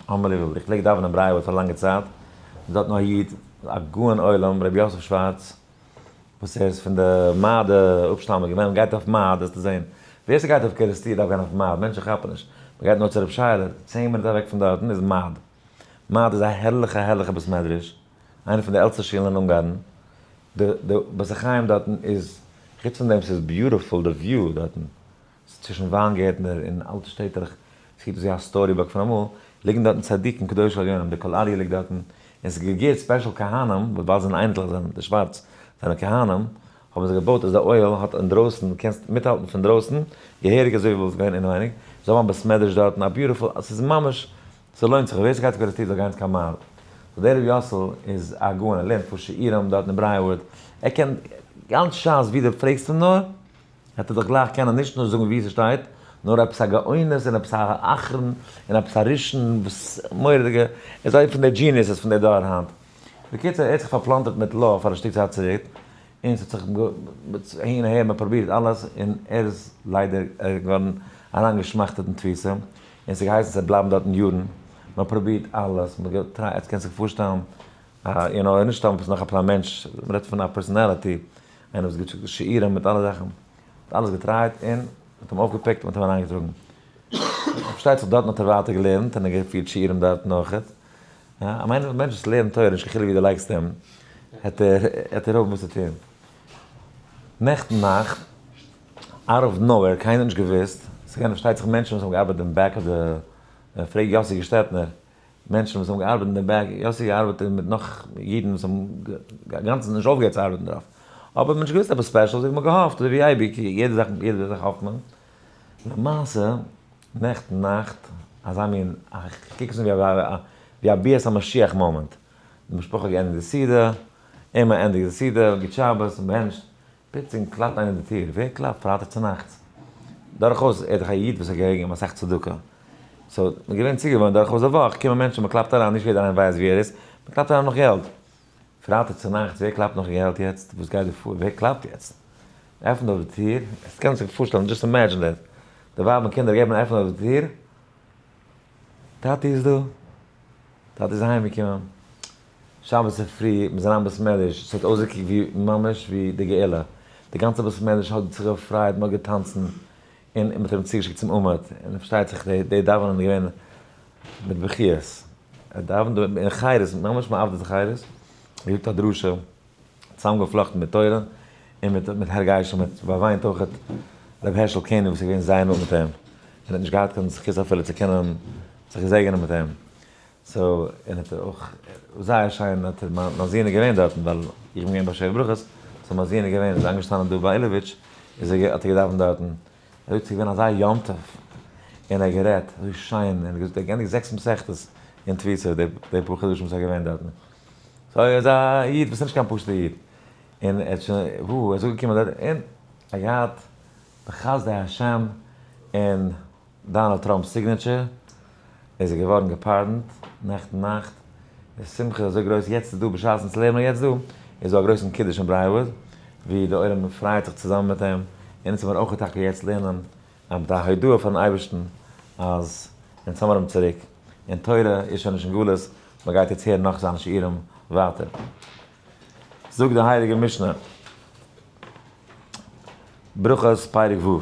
Unbelievable. איך פלעג דאווענען אין ברייערוואוד פאר א לאנגע צייט, איז דארט נאך א איד, א גאון עולם, ר' יוסף שווארץ, וואס ער איז פון די מאדע אפשטאמיגע, ווען מ'גייט אויף מאד וועסטו זען, ווער ס'גייט אויף קערעסטיר דארף גיין אויף מאד, מענטשן כאפן נישט, מ'גייט נאר צו רב שייעלע, 10 מינוט אוועק פון דארטן איז מאד, מאד איז א הערליכע הערליכע בית מדרש, איינע פון די עלטסטע שולן אין אונגארן, די די בית החיים דארטן איז, חוץ פון דעם ס'איז beautiful די view דארטן, ס'איז צווישן וויינגערטנער און אלטע שטעטעלעך, ס'קוקט אויס ווי א story book פון אמאל, ליגן דארטן צדיקים קדושי עליונים, די קול אריה ליגט דארטן, און ס'איז געגערט special כהנים, וואס ווייל זיי זענען אייניקלעך זענען די שווארץ זענען כהנים, האבן זיי געבויט אז די אוהל האט אינדרויסן, דו קענסט מיטהאלטן פון דרויסן, געהעריג אזוי ווי וואלסט געווען אינעווייניג, זיי האבן א בית מדרש דארטן, א beautiful, ס'איז ממש, ס'לוינט זיך, ווער ס'גייט צו קערעסטיר זאל גיין צו קיין מייל. So דער רבי יאסל איז א גאון, ער לערנט פאר שיעורים דארטן אין ברייערוואוד, ער קען גאנץ שס ווי דו פרעגסט אים נאר, וועט ער דיך גלייך קענען נישט נאר זאגן וואו ס'שטייט, נאר עפעס א גאונות און עפעס א אחרון און עפעס א ראשון וואס מורא'דיגע, ער איז איינער פון די geniuses פון די דור היינט. בקיצור ער האט זיך פארפלאנטערט מיט law פאר א שטיק צייט צוריק, און ס'האט זיך אהין אהער מען פרובירט אלעס, און ער איז ליידער געווארן אריינגעשמאכטעט אין תפיסה, און ס'האט געהייסן ס'וועט בלייבן דארטן יארן, מען פרובירט אלעס, מען געטרייט, עטס קענטס זיך פארשטעלן, you know, נישט סתם עפעס נאך א פלאן מענטש, מען רעדט פון א personality, איינער וואס גיבט שיעורים מיט אלע זאכן, האט אלעס געטרייט און מ'האט אים אויפגעפיקט און מ'האט אים אריינגעטראגן. פארשטייט זיך דארטן האט ער ווייטער געלערנט און ער געפירט שיעורים דארטן אויכעט. א מענטש וואס לערנט תורה, נישט קיין חילוק ווי דו לייגסט אים, העט ער העט ער האבן וואס צו טון. נעכטן נאכט, out of nowhere, קיינער האט נישט געוואוסט, ס'איז געווען פארשטייט זיך מענטשן וואס האבן געארבעט אין back of the, פרעג יאסי געשטעטנער, מענטשן וואס האבן געארבעט אין די back, יאסי געארבעט מיט נאך אידן וואס האבן גאנצן נישט אויפגעהערט צו ארבעטן דערויף, אבער מ'האט נישט געוואוסט עפעס special, אזוי ווי מ'האט געהאפט, אזוי ווי אייביג, יעדע זאך יעדע זאך האפט מען. למעשה, נעכטן נאכט, אזא מין, איך קוק עס אן ווי א ביאת המשיח moment, די משפחה האט געענדיגט די סעודה, און מען ענדיגט די סעודה, גוט שבת, און בענטשט, פלוצלינג קלאפט איינער אין די טיר, ווער קלאפט פרייטאג צונאכטס? דורכאויס ער איז דאך א איד וואס האט געגעבן אסאך צדקה, so מ'איז געווען צוגעוואוינט דורכאויס די וואך קומען מענטשן מ'קלאפט אריין, נישט יעדער איינער ווייסט ווי ער איז, מ'קלאפט אריין נאך געלט. פרייטאג צונאכטס ווער קלאפט נאך געלט יעצט? וואס גייט דא פאר? ווער קלאפט יעצט? עפנט אויף די טיר, עס קען זיך פארשטעלן, just imagine that, די ווייב און קינדער געבן א עפן אויף די טיר, טאטי איז דא, טאטי איז אהיימגעקומען, שבת צופרי, מ'איז אריין בית מדרש, ס'האט אויסגעקוקט ווי ממש ווי די גאולה, די גאנצע בית מדרש האט זיך געפרייט, מ'האט געטאנצן, און מ'האט אים צוגעשיקט צום עמוד, און פארשטייט זיך די דאווענען איז געווען מיט בכיות, ער דאווענט דא אין חירות, ממש מעבדות חירות, ער זאגט א דרשה, צוזאמגעפלאכטן מיט תורה, און מיט מיט הרגשים, מ'האט באוויינט אויך ר' הערשל קעניג וואס איז געווען זייער נאנט מיט אים, און האט נישט געהאט קיין זכות אפילו צו קענען זיך געזעגענען מיט אים. So, און האט ער אויך, זייער שיין האט ער, מיין זון איז געווען דארטן, ווייל איך בין געווען ביי שבע ברכות, so מיין זון איז געווען, איז איינגעשטאנען דא ביי אילאוויטש, איז ער, האט ער געדאווענט דארטן, ער זאגט ס'איז געווען אזא יום טוב, און ער האט גערעדט אזוי שיין, און ער האט געזאגט ער האט געענדיגט זעקס מסכתות אין תפיסה, די די פאר חדשים וואס ער איז געווען דארטן. So ער איז א איד וואס איז נישט קיין פשוט'ער איד, און ער האט שוין, וואו, ער איז אנגעקומען דארט, און ער האט געהאט בחסדי השם, און. דאנאלד טראמפ'ס signature איז ער געווארן געפארדענט נעכטן נאכט, די שמחה איז אזוי גרויס יעצט איז דא בשעת אונז לערנען יעצט דא איז דא א גרויסן קידוש אין ברייערוואוד ווי די עולם פרייט זיך צוזאמען מיט אים, און אונז וועלן אויך טאקע יעצט לערנען מיט א הודאה פארן אייבערשטן אז אונז האמיר אים צוריק, און תורה איז שוין נישט אין גלות, מען גייט יעצט הערן נאך זיינע שיעורים ווייטער. זאגט די הייליגע משנה. ברכות פרק ו'.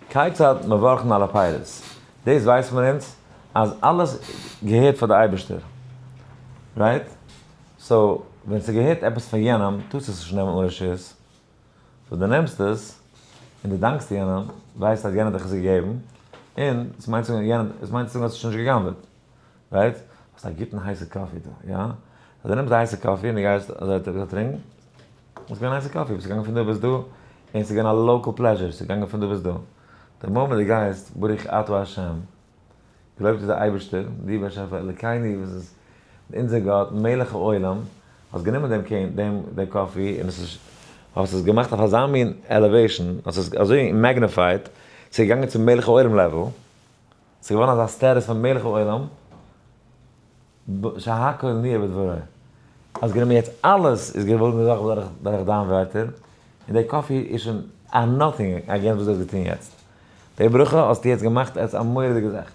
כיצד מברכין על הפירות? דאס ווייסט מען אונז אז אלעס געהערט פאר די אייבערשטער. Right? So, ווען ס'געהערט עפעס פאר יענעם, טארסטו עס נישט נעמען אן רשות. So דו נעמסט עס, און דו דאנקסט יענעם, ווייסט אז יענער האט דיך עס געגעבן, און עס מיינט צו זאגן יענער, עס מיינט צו זאגן אז עס איז שוין נישט גע'גנב'עט. Right? האסט א גוטן הייסע coffee דא, יא? אז דו נעמסט די הייסע coffee און דו גייסט אזוי טרינקען, איז געווען הייסע coffee, ביסט געגאנגען פון דא ביז דא, און ס'איז געווען א local pleasure, ס'איז געגאנגען פון דא ביז דא. די מאמענט דו גייסט, ברוך אתה ה', געלויבט איז דער אייבערשטער, דו באשעפער אלוקינו וואס איז אונזער גאט, מלך העולם, האסט גענומען דעם קען, דעם דער coffee און עס איז, האסט עס געמאכט אויף אזא מין elevation, האסט עס אזוי magnified, ס'איז געגאנגען צום מלך העולם level, ס'איז געווארן אזא status פון מלך העולם, שהכל נהיה בדברו. האסט גענומען יעצט אלעס איז געווארן דורך דורך דיין ווערטער, און די coffee איז שוין א nothing against וואס דו האסט געטון יעצט. די ברכה האסטו יעצט געמאכט עפעס א מורא'דיגע זאך.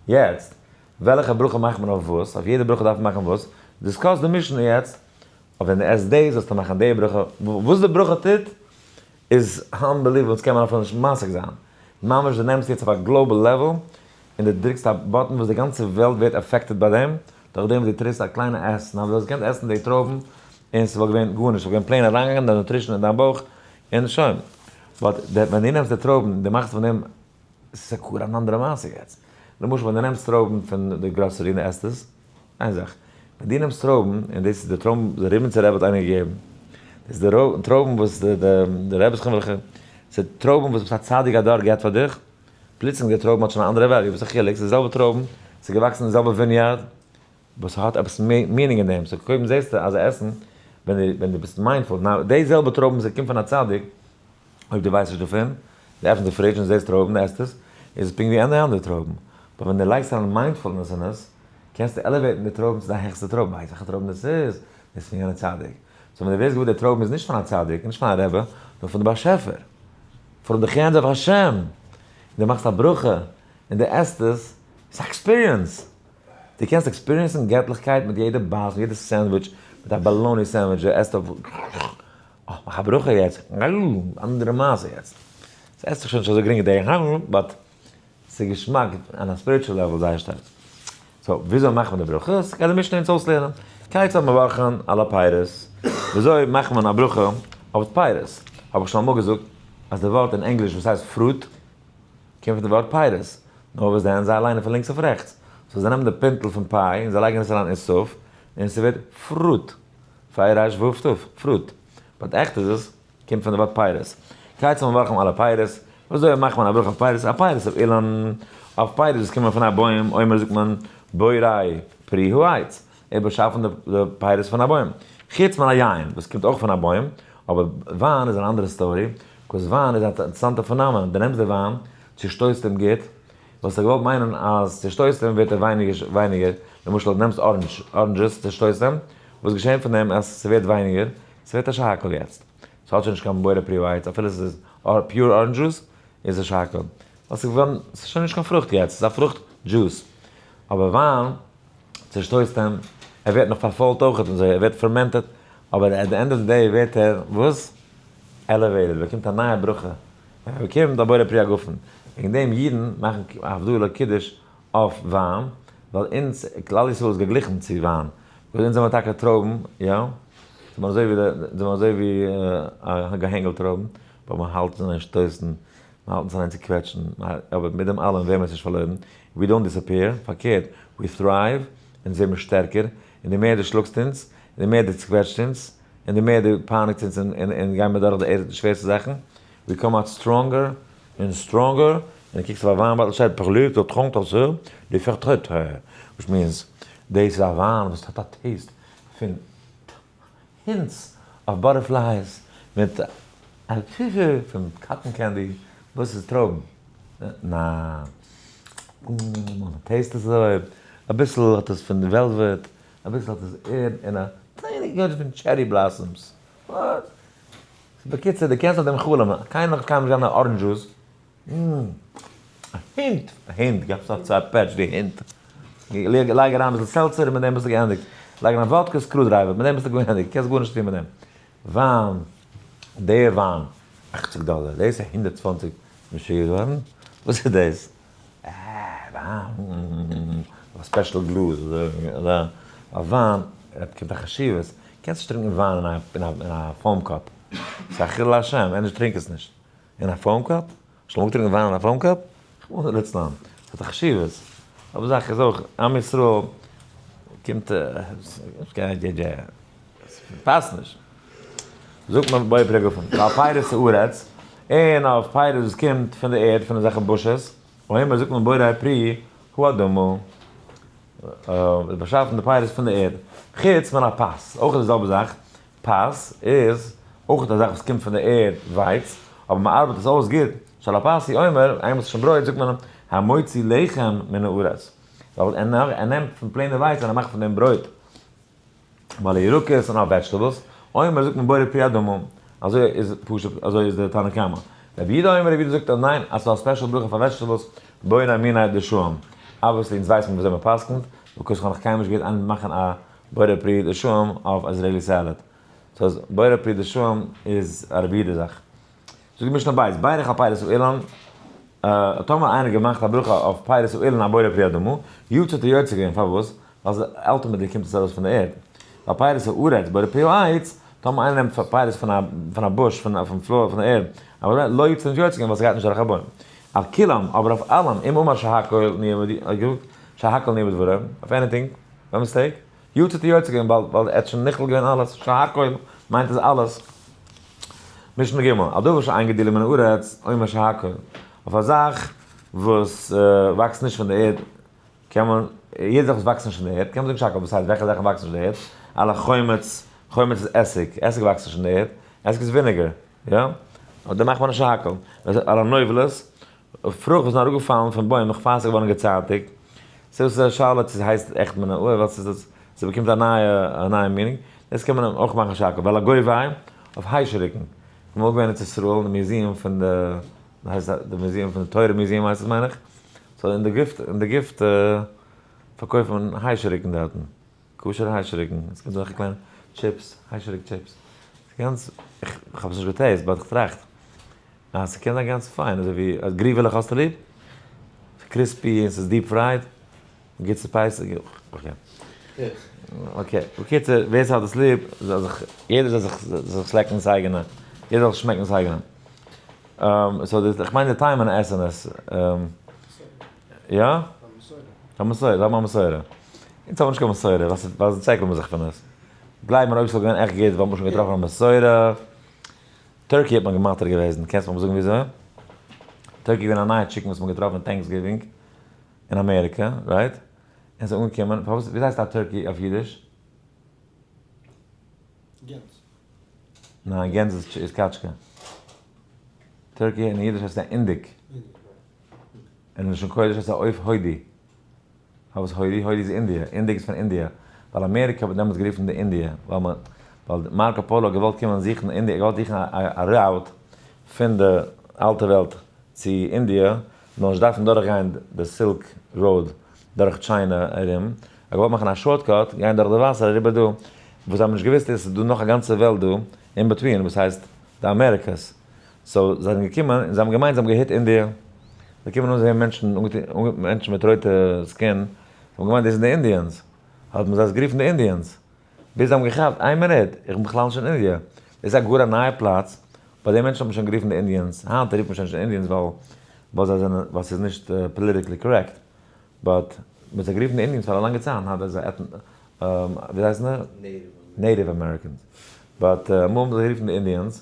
יעצט, וועלכע ברכה מאכט מען אויף וואס? אויף יעדע ברכה דארף מען מאכן וואס? Discuss די משנה יעצט, אויף ווען דו עסט דאס זאלסטו מאכן די ברכה. וואס די ברכה טוט איז unbelievable, דאס קען מען אפילו נישט משיג זיין. ממש דו נעמסט יעצט אויף א global level, און דו דרוקסט א button וואס די גאנצע וועלט ווערט affected ביי דעם, דורך דעם וואס דו טריסט א קליינע עסן, אבער דו וואלסט געקענט עסן די טרויבן און ס'וואלט געווען גארנישט, ס'וואלט געווען plain אריינגעגאנגען די nutrition אין דיין בויך און שוין. But ווען דו נעמסט די טרויבן און דו מאכסט פון דעם, ס'איז גאר אן אנדערע מעשה יעצט. למשל ווען דו נעמסט טרויבן פון די גראסערי און דו עסט עס, איין זאך, ווען דו נעמסט טרויבן, און דאס איז די טרויבן וואס די ריבניצער רבי האט איינער געגעבן, דאס איז די טרויבן וואס די רבי זכרונו לברכה, ס'איז טרויבן וואס א צדיק הדור געבט פאר דיך, פלוצלינג די טרויבן האט שוין א אנדערע value, וואס איז די חילוק? ס'איז די זעלבע טרויבן, ס'איז געוואקסן אין די זעלבע vineyard, וואס ס'האט עפעס meaning אין דעם, so קודם זעסטו אז עסן, ווען דו ביסט mindful, now די זעלבע טרויבן וואס קומט פון א צדיק, אויב דו ווייסט נישט דערפון, דו עפנסט די fridge און זעסט טרויבן, דו עסט עס, איז עס פונקט ווי any אנדערע טרויבן, but ווען דו לייגסט אריין mindfulness אין עס, קענסטו elevate ן די טרויבן צו די העכסטע טרויבן, ווייסט וועלכע טרויבן דאס איז? דאס איז פון יענע צדיק. So ווען דו ווערסט געוואר די טרויבן איז נישט פון א צדיק, נישט פון א רבי, נאר פון די באשעפער. From the hands of השם, און דו מאכסט א ברכה, און דו עסט עס, איז א experience! דו קענסט experience ן געטליכקייט מיט יעדע בייס, מיט יעדע sandwich, מיט א bologna sandwich, דו עסט אויף, אה, מאך א ברכה יעצט, אנדערע מעשה יעצט. ס'עסט זיך שוין נישט אזוי גרינג די but ס'איז געשמאק on a spiritual level זייער שטארק. So וויאזוי מאכט מען די ברכות? גייט די משנה אונז אויסלערנען. כיצד מברכין על הפירות. וויאזוי מאכט מען א ברכה אויף פירות? האב איך שוין אמאל געזאגט אז די ווארט אין ענגליש וואס הייסט fruit קומט פון די ווארט פירות. נאר וואס דען, זיי ליינען פון לינקס אויף רעכטס. So זיי נעמען די פינטל פון פיי און זיי לייגן עס אריין אין סוף און ס'ווערט fruit. פיי רייש וואו תו. Fruit. But עכט איז עס קומט פון די ווארט פירות. כיצד מברכין על הפירות, וויאזוי מאכט מען א ברכה אויף פירות? א פירות אויף אילן, אויף פירות וואס קומען פון א בוים, אומר זאגט מען בורא פרי העץ, ער האט באשאפן די פירות פון א בוים. חוץ מן היין, וואס קומט אויך פון א בוים, אבער וויין איז אן אנדערע story, 'cause וויין איז א אינטערעסאנטע phenomenon, דו נעמסט די וויין, צושטויסט אים גוט, וואלסטו געוואלט מיינען אז צושטויסט אים ווערט ער ווייניגער ווייניגער, למשל דו נעמסט orange, oranges, צושטויסט אים, וואס געשענט פון דעם אז ס'ווערט ווייניגער? ס'ווערט א שהכל יעצט. ס'האט שוין נישט קיין בורא פרי העץ, אפילו ס'איז pure orange juice, איז עס שהכל. ווייל ס'איז געווארן, ס'איז שוין נישט קיין פרוכט יעצט, ס'איז א פרוכט juice. אבער וויין, צעשטויסט אים, ער ווערט נאך פארפוילט אויכעט און אזוי, ער ווערט fermented, אבער at the end of the day ווערט ער, וואס? Elevated, באקומט א נייע ברכה. ער באקומט א בורא פרי הגפן. וועגן דעם אידן מאכן הבדלה קידוש אויף וויין, ווייל אונז, כלל ישראל איז געגליכן צו וויין, ווייל אונז זעמער טאקע טרויבן, יא, זעמער אזוי ווי די, זעמער אזוי ווי א געהענגעלט טרויבן, אבער מען האלט אונז אין שטויסן, מען האלט אונז אריין צו קוועטשן, אבער מיט דעם אלעם ווערן מיר נישט פארלוירן, we don't disappear, פארקערט, we thrive, אונז ווערן מיר שטערקער, און די מער דו שלאגסט אונז, און די מער דו צוקוועטשט אונז, און די מער דו פייניגסט אונז און גייען מיר דורך די שווערסטע זאכן, we come out stronger און stronger, און דו קוקסט אויף א וויין bottle שטייט פרלוט או טרונקט אזוי די פערטרעט, which means דאס איז א וויין וואס האט א taste פון hints of butterflies מיט א קישוי פון cotton candy, וואס איז טרויבן? ניין. Taste עס אזוי, אביסל האט עס פון velvet, אביסל האט עס ערד און א tiny גאנץ פון cherry blossoms. What? בקיצור, דו קענסט אויף דעם חלומ'ן. קיינער האט קיינמאל נישט געזען א orange juice. א הינט! א הינט! געב עס א פעטש די הינט. לייג אריין אביסל seltzer און מיט דעם ביסטו געענדיגט. לייג אריין וואדקע screwdriver, מיט דעם ביסטו געענדיגט. קענסט גארנישט טון מיט דעם. וויין, דער וויין, אכציג דאלער. דאס איז 120. משוגע געווארן? וואס איז דאס? אה, וויין. א special גלאז אזא א וויין קומט א חשיבות, קענסט נישט טרינקען וויין אין א foam cup, ס'איז א חילול השם, ענדערש טרינק עס נישט אין א foam cup, האסט שוין אמאל געטרינקען וויין אין א foam cup? רחמנא ליצלן, ס'האט א חשיבות, אבער זאך איז אויך עם ישראל קומט פאסט נישט. זאגט מען בורא פרי הגפן, ועל פירות הארץ, און אויף פירות וואס קומט פון די ערד, פון אזעלכע bushes, אומר זאגט מען בורא פרי האדמה, באשאפן די פירות פון די ערד, חוץ מן הפת, אויך די זעלבע זאך, פת איז אויך א זאך וואס קומט פון די ערד, ווייץ, אבער מען ארבעט עס אויס גוט, שעל הפת הוא אומר, איינמאל ס'איז שוין ברויט זאגט מען המוציא לחם מן הארץ, ווייל ער נעמט פון plain ע ווייץ און ער מאכט פון דעם ברויט. ועל הירקות און אויף vegetables, אומר זאגט מען בורא פרי האדמה, אזוי איז פשוט, אזוי איז די תנא קמא. רבי יהודה אומר, רבי יהודה זאגט אז ניין, אז ס'איז א special ברכה פאר vegetables, בורא מיני דשאים. Obviously אונז ווייסן וויאזוי מ'פסק'נט, because כ'האב נאך קיינמאל נישט געהערט איינעם מאכן א בורא פרי דשאים אויף Israeli salad. So בורא פרי דשאים איז א רבי יהודה זאך. זאגט די משנה בית, בירך על פירות האילן, טאמער איינער האט געמאכט א ברכה אויף פירות האילן א בורא פרי האדמה, יצא האט ער יוצא געווען, פארוואס? ווייל ultimately קומט עס ארויס פון די ערד. ועל פירות הארץ, בורא פרי העץ, טאמער איינער נעמט פירות פון א bush, פון floor, פון די ערד, אבער לא יצא נישט יוצא געווען ווייל ס'גייט נישט דורך א בוים. על כולם, אבער אויף אלעם, אם אמר שהכל נהיה שהכל נהיה בדברו, אויף anything, by mistake, יצא האט ער יוצא געווען ווייל ער האט שוין נכלל געווען אלעס, שהכל מיינט עס אלעס. משנה ג', על דבר שאין גידולו מן הארץ, אומר שהכל. אויף א זאך וואס וואקסט נישט פון די ערד, קען מען, יעדע זאך וואס וואקסט נישט פון די ערד, קען מען זאגן שהכל, וואס הייסט וועלכע זאכן וואקסן נישט פון די ערד? על החומץ, חומץ איז עסיג, עסיג וואקסט נישט פון די ערד, עסיג איז vinegar, יא? אויף דעם מאכט מען א שהכל. על הנובלות, פרוכט וואס איז אראפגעפאלן פון בוים נאך פאר ס'איז געווארן געצייטיגט, סאו ס'איז א שאלה צו ס'הייסט עכט מן הארץ ווייל ס'איז ס'באקומט א נייע א נייע meaning, דאס קען מען אויך מאכן שהכל, ועל הגובאי אויף היישעריקן, כ'בין אמאל געווען אין ארץ ישראל אין די museum פון די ווי הייסט די museum פון די תורה museum הייסט עס מיין איך, so אין די gift אין די gift פארקויפט מען היישעריקן דארטן, כשר'ע היישעריקן, עס קומט אזעלכע קליינע טשיפס, היישעריק chips, ס'גאנץ, כ'האב עס נישט גע taste but כ'טראכט. אה, ס'קען זיין גאנץ פיין, אזוי ווי א גריוועלעך האסטו ליב? ס'איז crispy און ס'איז deep fried, גוט spicy, okay. Okay, בקיצור, ווער ס'האט עס ליב, זאל זיך, יעדער זאל זיך זיך לעקן דאס אייגענע, יעדער זאל שמעקן דאס אייגענע. So דאס, כ'מיין די תימן'ער עסן עס. יא? א מסורה, זיי האבן א מסורה. אונז האבן נישט קיין מסורה, ווייל זיי צעקלען זיך פון עס. גלייב מיר אויב ס'וואלט געווען עכט גוט וואלט מען שוין געטראפן א מסורה. Turkey האט מען געמאטערט געוועזן, קענסט מיר זאגן וויאזוי? Turkey איז געווען א נייע chicken וואס מען האט געטראפן Thanksgiving אין אמעריקע, right? און ס'איז אנגעקומען, פארוואס, וויאזוי הייסט א turkey אויף אידיש? גענז. ניין, גענז איז קאטשקע. Turkey אין אידיש הייסט א אינדיק. און אין לשון קודש הייסט א עוף הודי. פארוואס הודי? הודי איז אינדיע, אינדיק איז פון אינדיע, ווייל אמעריקע האט מען דעמאלטס גערופן די אינדיע, ווייל מען, ווייל מארקא פאלא האט געוואלט קומען זוכן אינדיע, ער האט געוואלט זוכן א route פון די אלטע וועלט צו אינדיע, מען זאל נישט דארפן דורך גיין די Silk Road דורך China ארום, ער האט געוואלט מאכן א shortcut, גיין דורך די וואסער אריבער דא, וואס זיי האבן נישט געוואוסט איז ס'איז דא נאך א גאנצע וועלט דא in between וואס הייסט די אמעריקעס, so זיי זענען געקומען און זיי האבן געמיינט זיי האבן גע hit אינדיע, זיי קומען אן זעהן מענטשן מענטשן מיט רויטע skin, זיי האבן געמיינט דאס זענען די Indians, האט מען זיי עס גערופן די Indians, ביז זיי האבן געכאפט, איין מינוט, איך בין בכלל נישט אין אינדיע, דאס איז א גאר א נייע פלאץ, ביי די מענטשן האט מען שוין גערופן די Indians, היינט רופט מען שוין נישט די Indians ווייל ווייל זיי זענען ווייל ס'איז נישט politically correct, but מען האט זיי גערופן די Indians פאר א לאנגע צייט, היינט זיי ווי הייסן זיי? Native Americans, but אמאל האט מען זיי גערופן די Indians.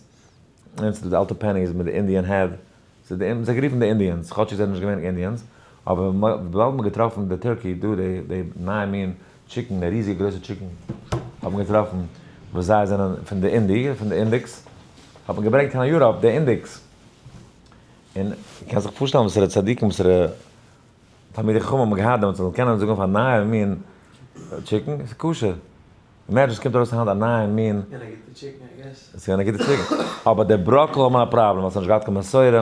און ס'איז דא די אלטע pennies מיט די Indian head, ס'איז די זיי גערופן די Indians, כאטשיג זיי זענען נישט געווען Indians, אבער וויבאלד מ'האט געטראפן די turkey דא, די די נייע מין chicken, די ריזיגע גרויסע chicken, האט מען געטראפן וואס זיי זענען פון די אינדי, פון די אינדיקס, האט מען געברענגט קיין Europe די אינדיקס, און קענסט זיך פארשטעלן וואסערע צדיקים וואסערע תלמידי חכמים האבן געהאט דעמאלטס זאלן קענען זאגן אויף א נייע מין chicken, ס'איז כשר. Imagine ס'קומט ארויס היינט א נייע מין. געווען א גוטע chicken I guess. ס'איז געווען א גוטע chicken. אבער די בראקל האבן א פראבלעם ווייל ס'האט נישט געהאט קיין מסורה.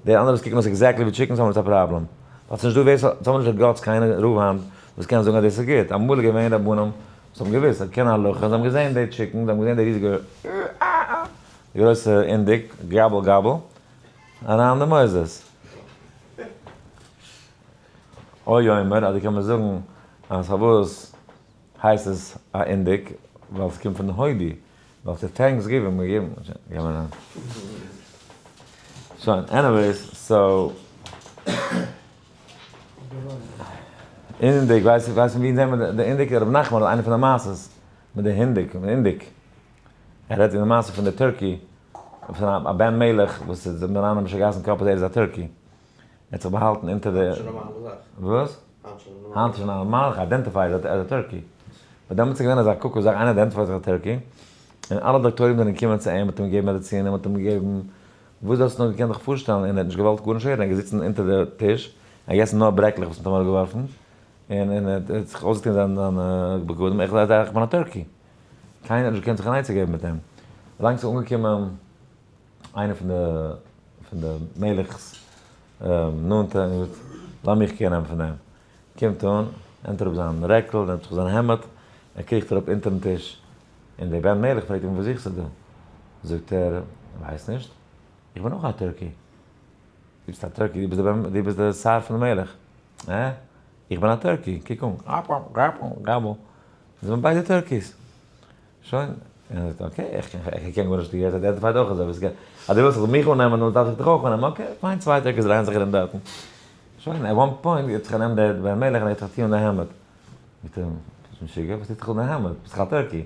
די אנדערע וואס קוקן אויס exactly ווי chickens האבן נישט א פראבלעם. ווייל ס'נישט דא ווער ס'האט, ס'האבן נישט די guts קיינער רוב היינט וואס קען זאגן אז דאס איז גוט. אמאל איז געווען רבנים וואס האבן געוואוסט, זיי קענען הלכה, זיי האבן געזען די chicken, זיי האבן געזען די ריזיגע די גרויסע אינדיק, גאבל גאבל, אריין די מוסדות. או יאמר, אדער קען מען זאגן אז פארוואס הייסט עס א אינדיק, ווייל ס'קומט פון הודי, ווייל ס'איז Thanksgiving, מ'געבן. שוין, anyways, so. אינדיק, ווייסט ווייסט פון ווי נעמט מען די אינדיק? רבי נחמן האט איינע פון די מעשות מיט די הינדיק, מיט אינדיק. ער רעדט אין די מעשה פון די turkey, פון א בן מלך וואס איז מיט אן אנדערע געסן קאפ אז ער איז א turkey. ער האט זיך באהאלטן אונטער די. היינט שוין א נארמאלע זאך. וואס? היינט שוין א נארמאלע זאך. היינט איז שוין א נארמאלע זאך, identified as a turkey. but דעמאלטס איז געווען אזא קוקו זאך, איינער identified זיך א turkey, און אלע דאקטוירים זענען געקומען צו אים, מ'האט אים געגעבן מעדיצינען, מ'האט אים געגעבן וואס דו האסט נאר געקענט דיך פארשטעלן, און ער האט נישט געוואלט גארנישט הערן, ער איז געזיצן אונטער די טיש, ער האט געגעסן נאר ברעקלעך וואס מ'האט אים אראפגעווארפן, און און ער האט זיך אויסגעטון זיינע בגדים, איך זיי איך בין א turkey. קיינער האט נישט געקענט זיך אן עצה געבן מיט אים. ווילאנג ס'איז אנגעקומען איינער פון די פון די מלך'ס נאנטע און געזאגט, לאמיך care נעמען פון דעם. קומט אן, נעמט אראפ זיין רעקל, נעמט זיך זיין העמד, ער קריכט אראפ אונטערן טיש, און דער בן מלך פרעגט אים וואס זוכסטו דא? זאגט ער, ווייס נישט, איך בין אויך א turkey. דו ביסט א turkey? דו ביסט דער דו ביסט דער שר פון די מלך. אה? איך בין א turkey, קוק אן, גאבל, מיר זענען ביידע turkeys. שוין, און ער זאגט, okay, איך קען גארנישט, דו גייסט identified אויך אזוי, אז דו ווילסט איך זאל מיך אננעמען, דאן דארף איך דיך אויך אננעמען, okay, פיין, צוויי turkeys דרייען זיך ארום דארטן. שוין, at one point האט זיך גענומען דער בן מלך און ער האט זיך געטון די העמד. זאגט ער אים, ביסט משוגע? וואס טוסטו זיך אן די העמד? ביסט דאך א turkey.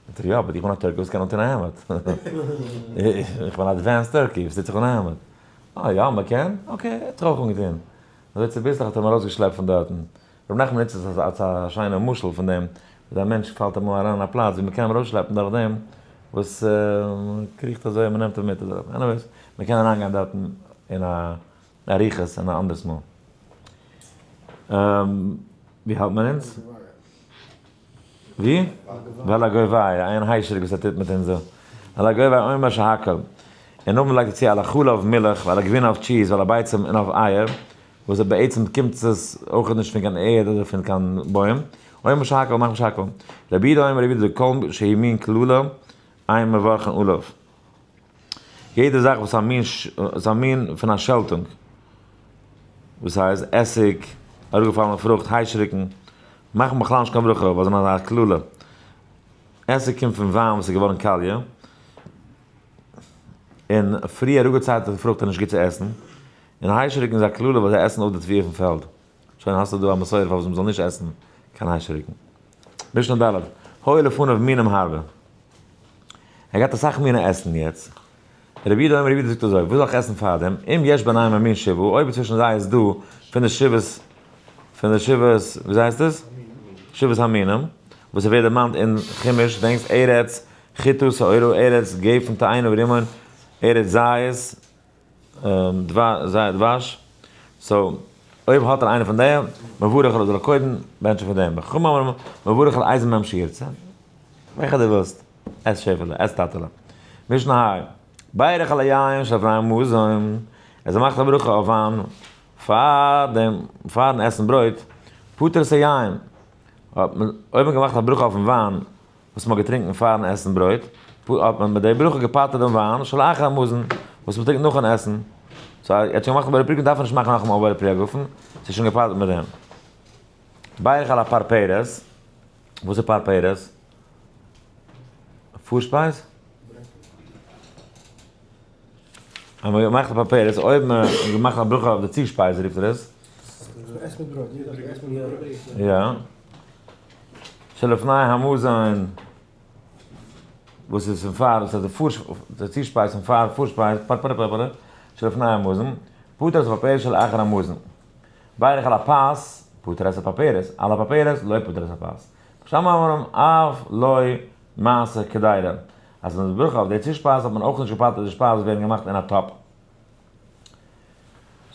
זאגט ער, יא, but איך בין א turkey וואס קען אנטון א העמד. איך בין advanced turkey וואס טוט זיך אן א העמד. אה יא, מען קען? okay, ער האט זיך אויך אנגעטון. אזוי צוביסלעך האט ער אים ארויסגעשלעפט פון דארטן. ר' נחמן נוצט עס אלס א שיינע משל פון דעם, וואס א מענטש פאלט אמאל אריין אין א פלאץ ווי מען קען אים ארויסשלעפן דורך דעם וואס מען קריכט אזוי און מען נעמט אים מיט. anyways, מען קען אריינגיין דארטן אין א אריכות אין א אנדערס מאל. ווי האלט מען אונז? ווי? ועל הגובאי, איין היישעריק וואס ער טוט מיט אונז דא. ועל הגובאי אומר שהכל. און נאכדעם לייגט ער צו על החלב מילך, ועל הגבינה אויף cheese, ועל הביצים און אויף אייער, וואס בעצם קומט עס אויך נישט פון קיין ערד אדער פון קיין בוים. אומר שהכל מאכט מען שהכל. רבי יהודה אומר רבי יהודה זאגט כל שהוא מין קללה אין מברכין עליו. יעדע זאך וואס א מין איז א מין פון א שעלטונג, וואס הייסט עסיג, אראפגעפאלענע פרוכט, היישעריקן, מאכט מען בכלל נישט קיין ברכה ווייל זיי זענען אזא קללה. עסיג קומט פון וויין וואס איז געווארן קאליע, און פרי אראפגעצייטיגטע פרוכט איז נישט גוט צו עסן, און היישעריקן איז א קללה ווייל זיי עסן אפ די תבואה פון פעלד. שוין האסטו דא א מסורה פארוואס מ'זאל נישט עסן קיין היישעריקן. משנה ד', היו לפניו מינים הרבה. ער געהאט אסאך מיני עסן יעצט. רבי יהודה אומר רבי יהודה זאגט אזוי, וואס זאל איך עסן פארדעם? אם יש ביניהם ממין שבעה, אויב צווישן זיי איז דא פון די שבעת, פון די שבעת, וויאזוי הייסט עס? שבעת המינים, וואס עס ווערט דערמאנט אין חומש, דענקסט ארץ, חיטה, שעורה, ארץ, גפן, תאנה ורימון, ארץ זית, דבש, so אויב האט ער איינע פון די, מברך עליו זאל ער קודם בענטשן פון דעם, וחכמים אומרים מברך על איזה מהם שירצה, וועלכע דו ווילסט, עס שעפעלע, עס טאטעלע. משנה ה', בירך על היין שלפני המזון, אז ער מאכט א ברכה אויף וויין פאר דעם, פארן עסן ברויט, פטר את היין, אויב מען געמאכט א ברכה אויפן וויין וואס מ'האט געטרינקן פארן עסן ברויט, האט מען מיט די ברכה געפטר'ט דעם וויין שלאחר המזון, וואס מ'טרינקט נאכן עסן. so ער האט שוין געמאכט א בורא פרי, דארף ער נישט מאכן נאכאמאל א בורא פרי הגפן, ס'איז שוין געפטר'ט מיט דעם. בירך על הפרפרת, וואס איז פרפרת? פארשפייז? אז מען מאכט א פרפרת, אויב מען מאכט א ברכה אויף די צושפייז רופט ער עס. יא. שלפני המזון, וואס איז פון פאר, דאס הייסט די צושפייז פון פאר פארשפייז, פרפרת, שלפני המזון, פטר את הפרפרת שלאחר המזון. בירך על הפת, פטר את הפרפרת, על הפרפרת לא פטר את הפת. בית שמאי אומרים אף לא מעשה קדירה. אז מיט די ברכה אויף די צושפייז האט מען אויך נישט געפטר'ט די שפייז וואס ווערן געמאכט אין א טאפ.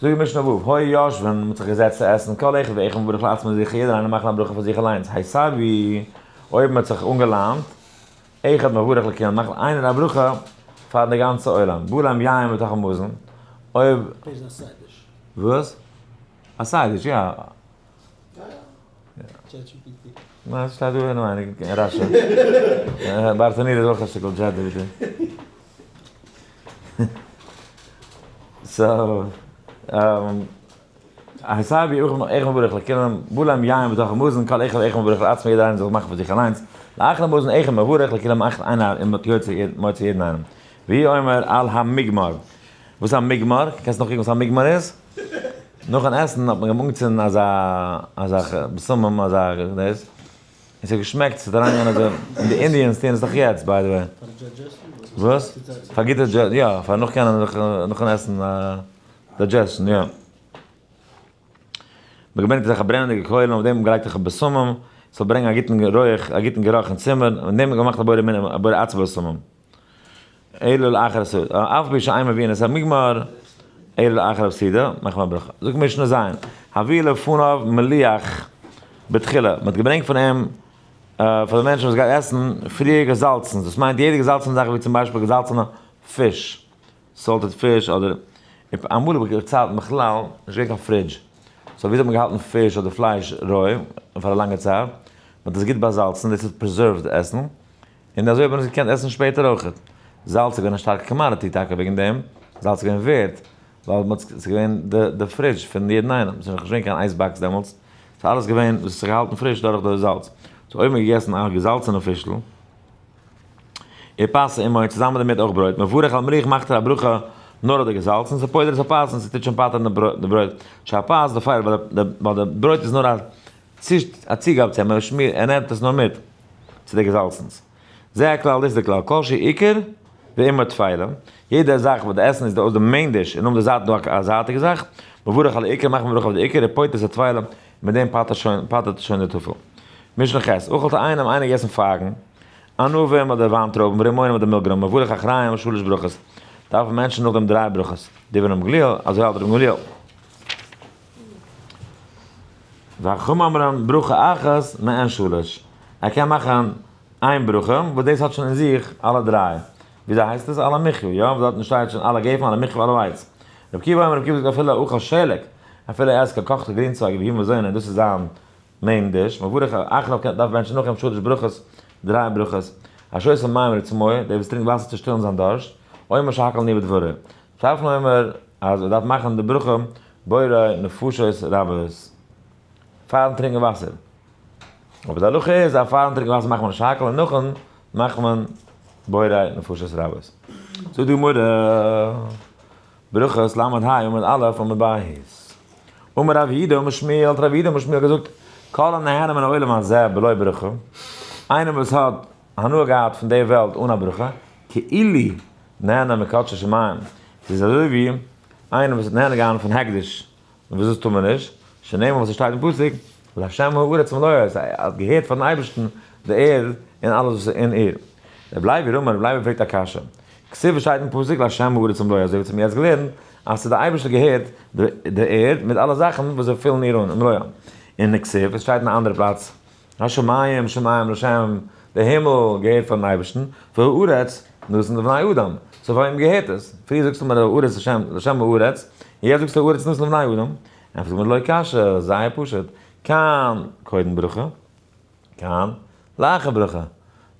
זאגט די משנה ו', היו יושבין, מען האט זיך געזעצט צו עסן, כל אחד ואחד מברך לעצמו זיך, יעדער איינער מאכן א ברכה פאר זיך אליינס, הסבו, אויב מען האט זיך אנגעליינט, אחד מברך לכולם, מאכט איינער א ברכה פאר די גאנצע עולם, בא להם יין בתוך המזון, אויב. דאס איז א side dish. וואס? א side dish, יא. ניין, ס'שטייט דא אינעווייניג אין רש"י. ברטנורא איז אויך א שטיקל ChatGPT. so. הסבי איך מברך לכולם, בולם יין בתוך המזון, כל אחד איך מברך לעצמו, יעדער איינער זאל מאכן פאר זיך אליינס, לאחר המזון איך מברך לכולם, מאכט איינער און מ'האט יוצא מוציא יעדן איינעם. והוא אומר על המוגמר. וואס איז א מוגמר? קענסט נאכקוקן וואס א מוגמר איז? נאכן עסן האט מען אנגעצינדן אזא אזא בשמים אזא דאס, און ס'האט געשמעקט, ס'איז אריינגעגאנגען אזוי, און די Indians טוען עס נאך יעצט by the way. וואס? פאר גוטע יא, פאר נאך קענען נאכן עסן digestion, יא. מ'האט געברענגט אזעלכע ברענענדיגע קוילן, אויף דעם געלייגט אזעלכע בשמים, ס'זאל ברענגען א גוטן רויעך, א גוטן גערוך אין צימער, און דעם האט געמאכט א בורא מינים, א בורא עצי בשמים. אלא לאחר הסעודה, אף על פי שאין מביאין את המוגמר, אלא לאחר הסעודה, מאכט מען א ברכה. זאגט משנה ז', הביאו לפניו מליח בתחילה, מען האט געברענגט פון אים, פאר די מענטשן וואס גייט עסן, פריער געזאלצן, דאס מיינט יעדע געזאלצענע זאך ווי צום ביישפיל געזאלצענע פיש, salted fish אדער אמאל האב איך געציילט בכלל נישט געווען קיין fridge, so וויאזוי האט מען געהאלטן פיש אדער פלייש רוי פאר א לאנגע צייט? מען האט עס גוט באזאלצן, דאס האט preserved די עסן, און אזוי האט מען עס געקענט עסן שפעטער אויכעט. זאלץ איז געווען א שטארקע commodity טאקע וועגן דעם, זאלץ איז געווען ווערט, ווייל מען האט ס'איז געווען די fridge פון יעדן איינעם, ס'איז נאכנישט געווען קיין ice box דעמאלטס, ס'איז אלעס געווען וואס האט זיך געהאלטן פריש דורך די זאלץ. so אויב מען האט געגעסן א געזאלצענע פישל, ופת עמו, צוזאמען דערמיט אויך ברויט, מברך על מליח מאכט ער א ברכה נאר אויף די געזאלצן, ס'פוטר את הפת און ס'טוט שוין פטר'ן די ברויט, שהפת דפייל ווייל די ברויט איז נאר א צוגאב צו אים, ער נעמט עס נאר מיט צו די געזאלצנס. זה הכלל, דאס איז די כלל, כל שעיקר ועמו טפלה, יעדע זאך וואס די עסן איז די main dish און אויף די זייט דא א זייטיגע זאך, מברך על העיקר מאכט מען ברכה אויף די עיקר, ופוטר את הטפלה, מיט דעם פטר'ט שוין די טפל. משנה ח', אכל תאנים איינער געגעסן פייגן, ענבים אדער וויינטרויבן, ורימונים אדער מילגרוים, מברך אחריהם שלש ברכות, דארפן מענטשן נאכדעם דריי ברכות, דברי ר' גמליאל, אזוי האלט ר' גמליאל. וחכמים אומרים ברכה אחת מעין שלש, ער קען מאכן איין ברכה וואס דאס האט שוין אין זיך אלע דריי, וויאזוי הייסט עס? על המחיה, יא? וואס דארטן שטייט שוין על הגפן, על המחיה ועל העץ. רבי עקיבא אומר, רבי עקיבא זאגט אפילו אכל שלק, אפילו ער עסט געקאכטע גרינצייג והוא מזונו, דאס איז זיין main dish, מברך אחריו קען דארף בענטשן נאך אים שלש ברכות, דריי ברכות. השותה מים לצמאו, דער וואס טרינקט וואסער צו שטילן זיין דארשט, אומר שהכל נהיה בדברו. דארף מען אומר אז ער דארף מאכן די ברכה בורא נפשות רבות פארן טרינקען וואסער. אבער די הלכה איז אז פארן טרינקען וואסער מאכט מען שהכל און נאכן מאכט מען בורא נפשות רבות. זאגט די גמרא, ברכות ל' ה' עמוד א' עמוד ב'. אמר רב יהודה אמר שמואל, האט רב יהודה אמר שמואל געזאגט, כל הנהנה מן העולם הזה בלא ברכה, איינער וואס האט הנאה געהאט פון די וועלט אן א ברכה, כאילו נהנה מקדשי שמים, ס'איז אזוי ווי איינער וואס האט נהנה געהאט פון הקדש, און וואס דאס טאר מען נישט, שנאמר וואס עס שטייט אין פסוק, לה' הארץ ומלואה, עס האט געהערט פארן אייבערשטן די ערד און אלעס וואס איז אין איר. רבי לוי אמר, רבי לוי פרעגט א קשיא, כתיב וואס שטייט אין פסוק לה' הארץ ומלואה, אזוי ווי אונז האבן יעצט געלערנט אז צו די אייבערשטער געהערט די ערד מיט אלע זאכן וואס זיי פילן איר אן, ומלואה, און כתיב עס שטייט אין א אנדערע פלאץ, השמים שמים לה', די הימל געהערט פארן אייבערשטן, והארץ נתן לבני אדם, so פאר וועם געהערט עס? פריער זאגסטו מיר הארץ לה', לה' הארץ, און יעצט זאגסטו הארץ נתן לבני אדם, ענטפערט די גמרא לא קשיא, זייער פשוט, כאן קודם ברכה, כאן לאחר ברכה,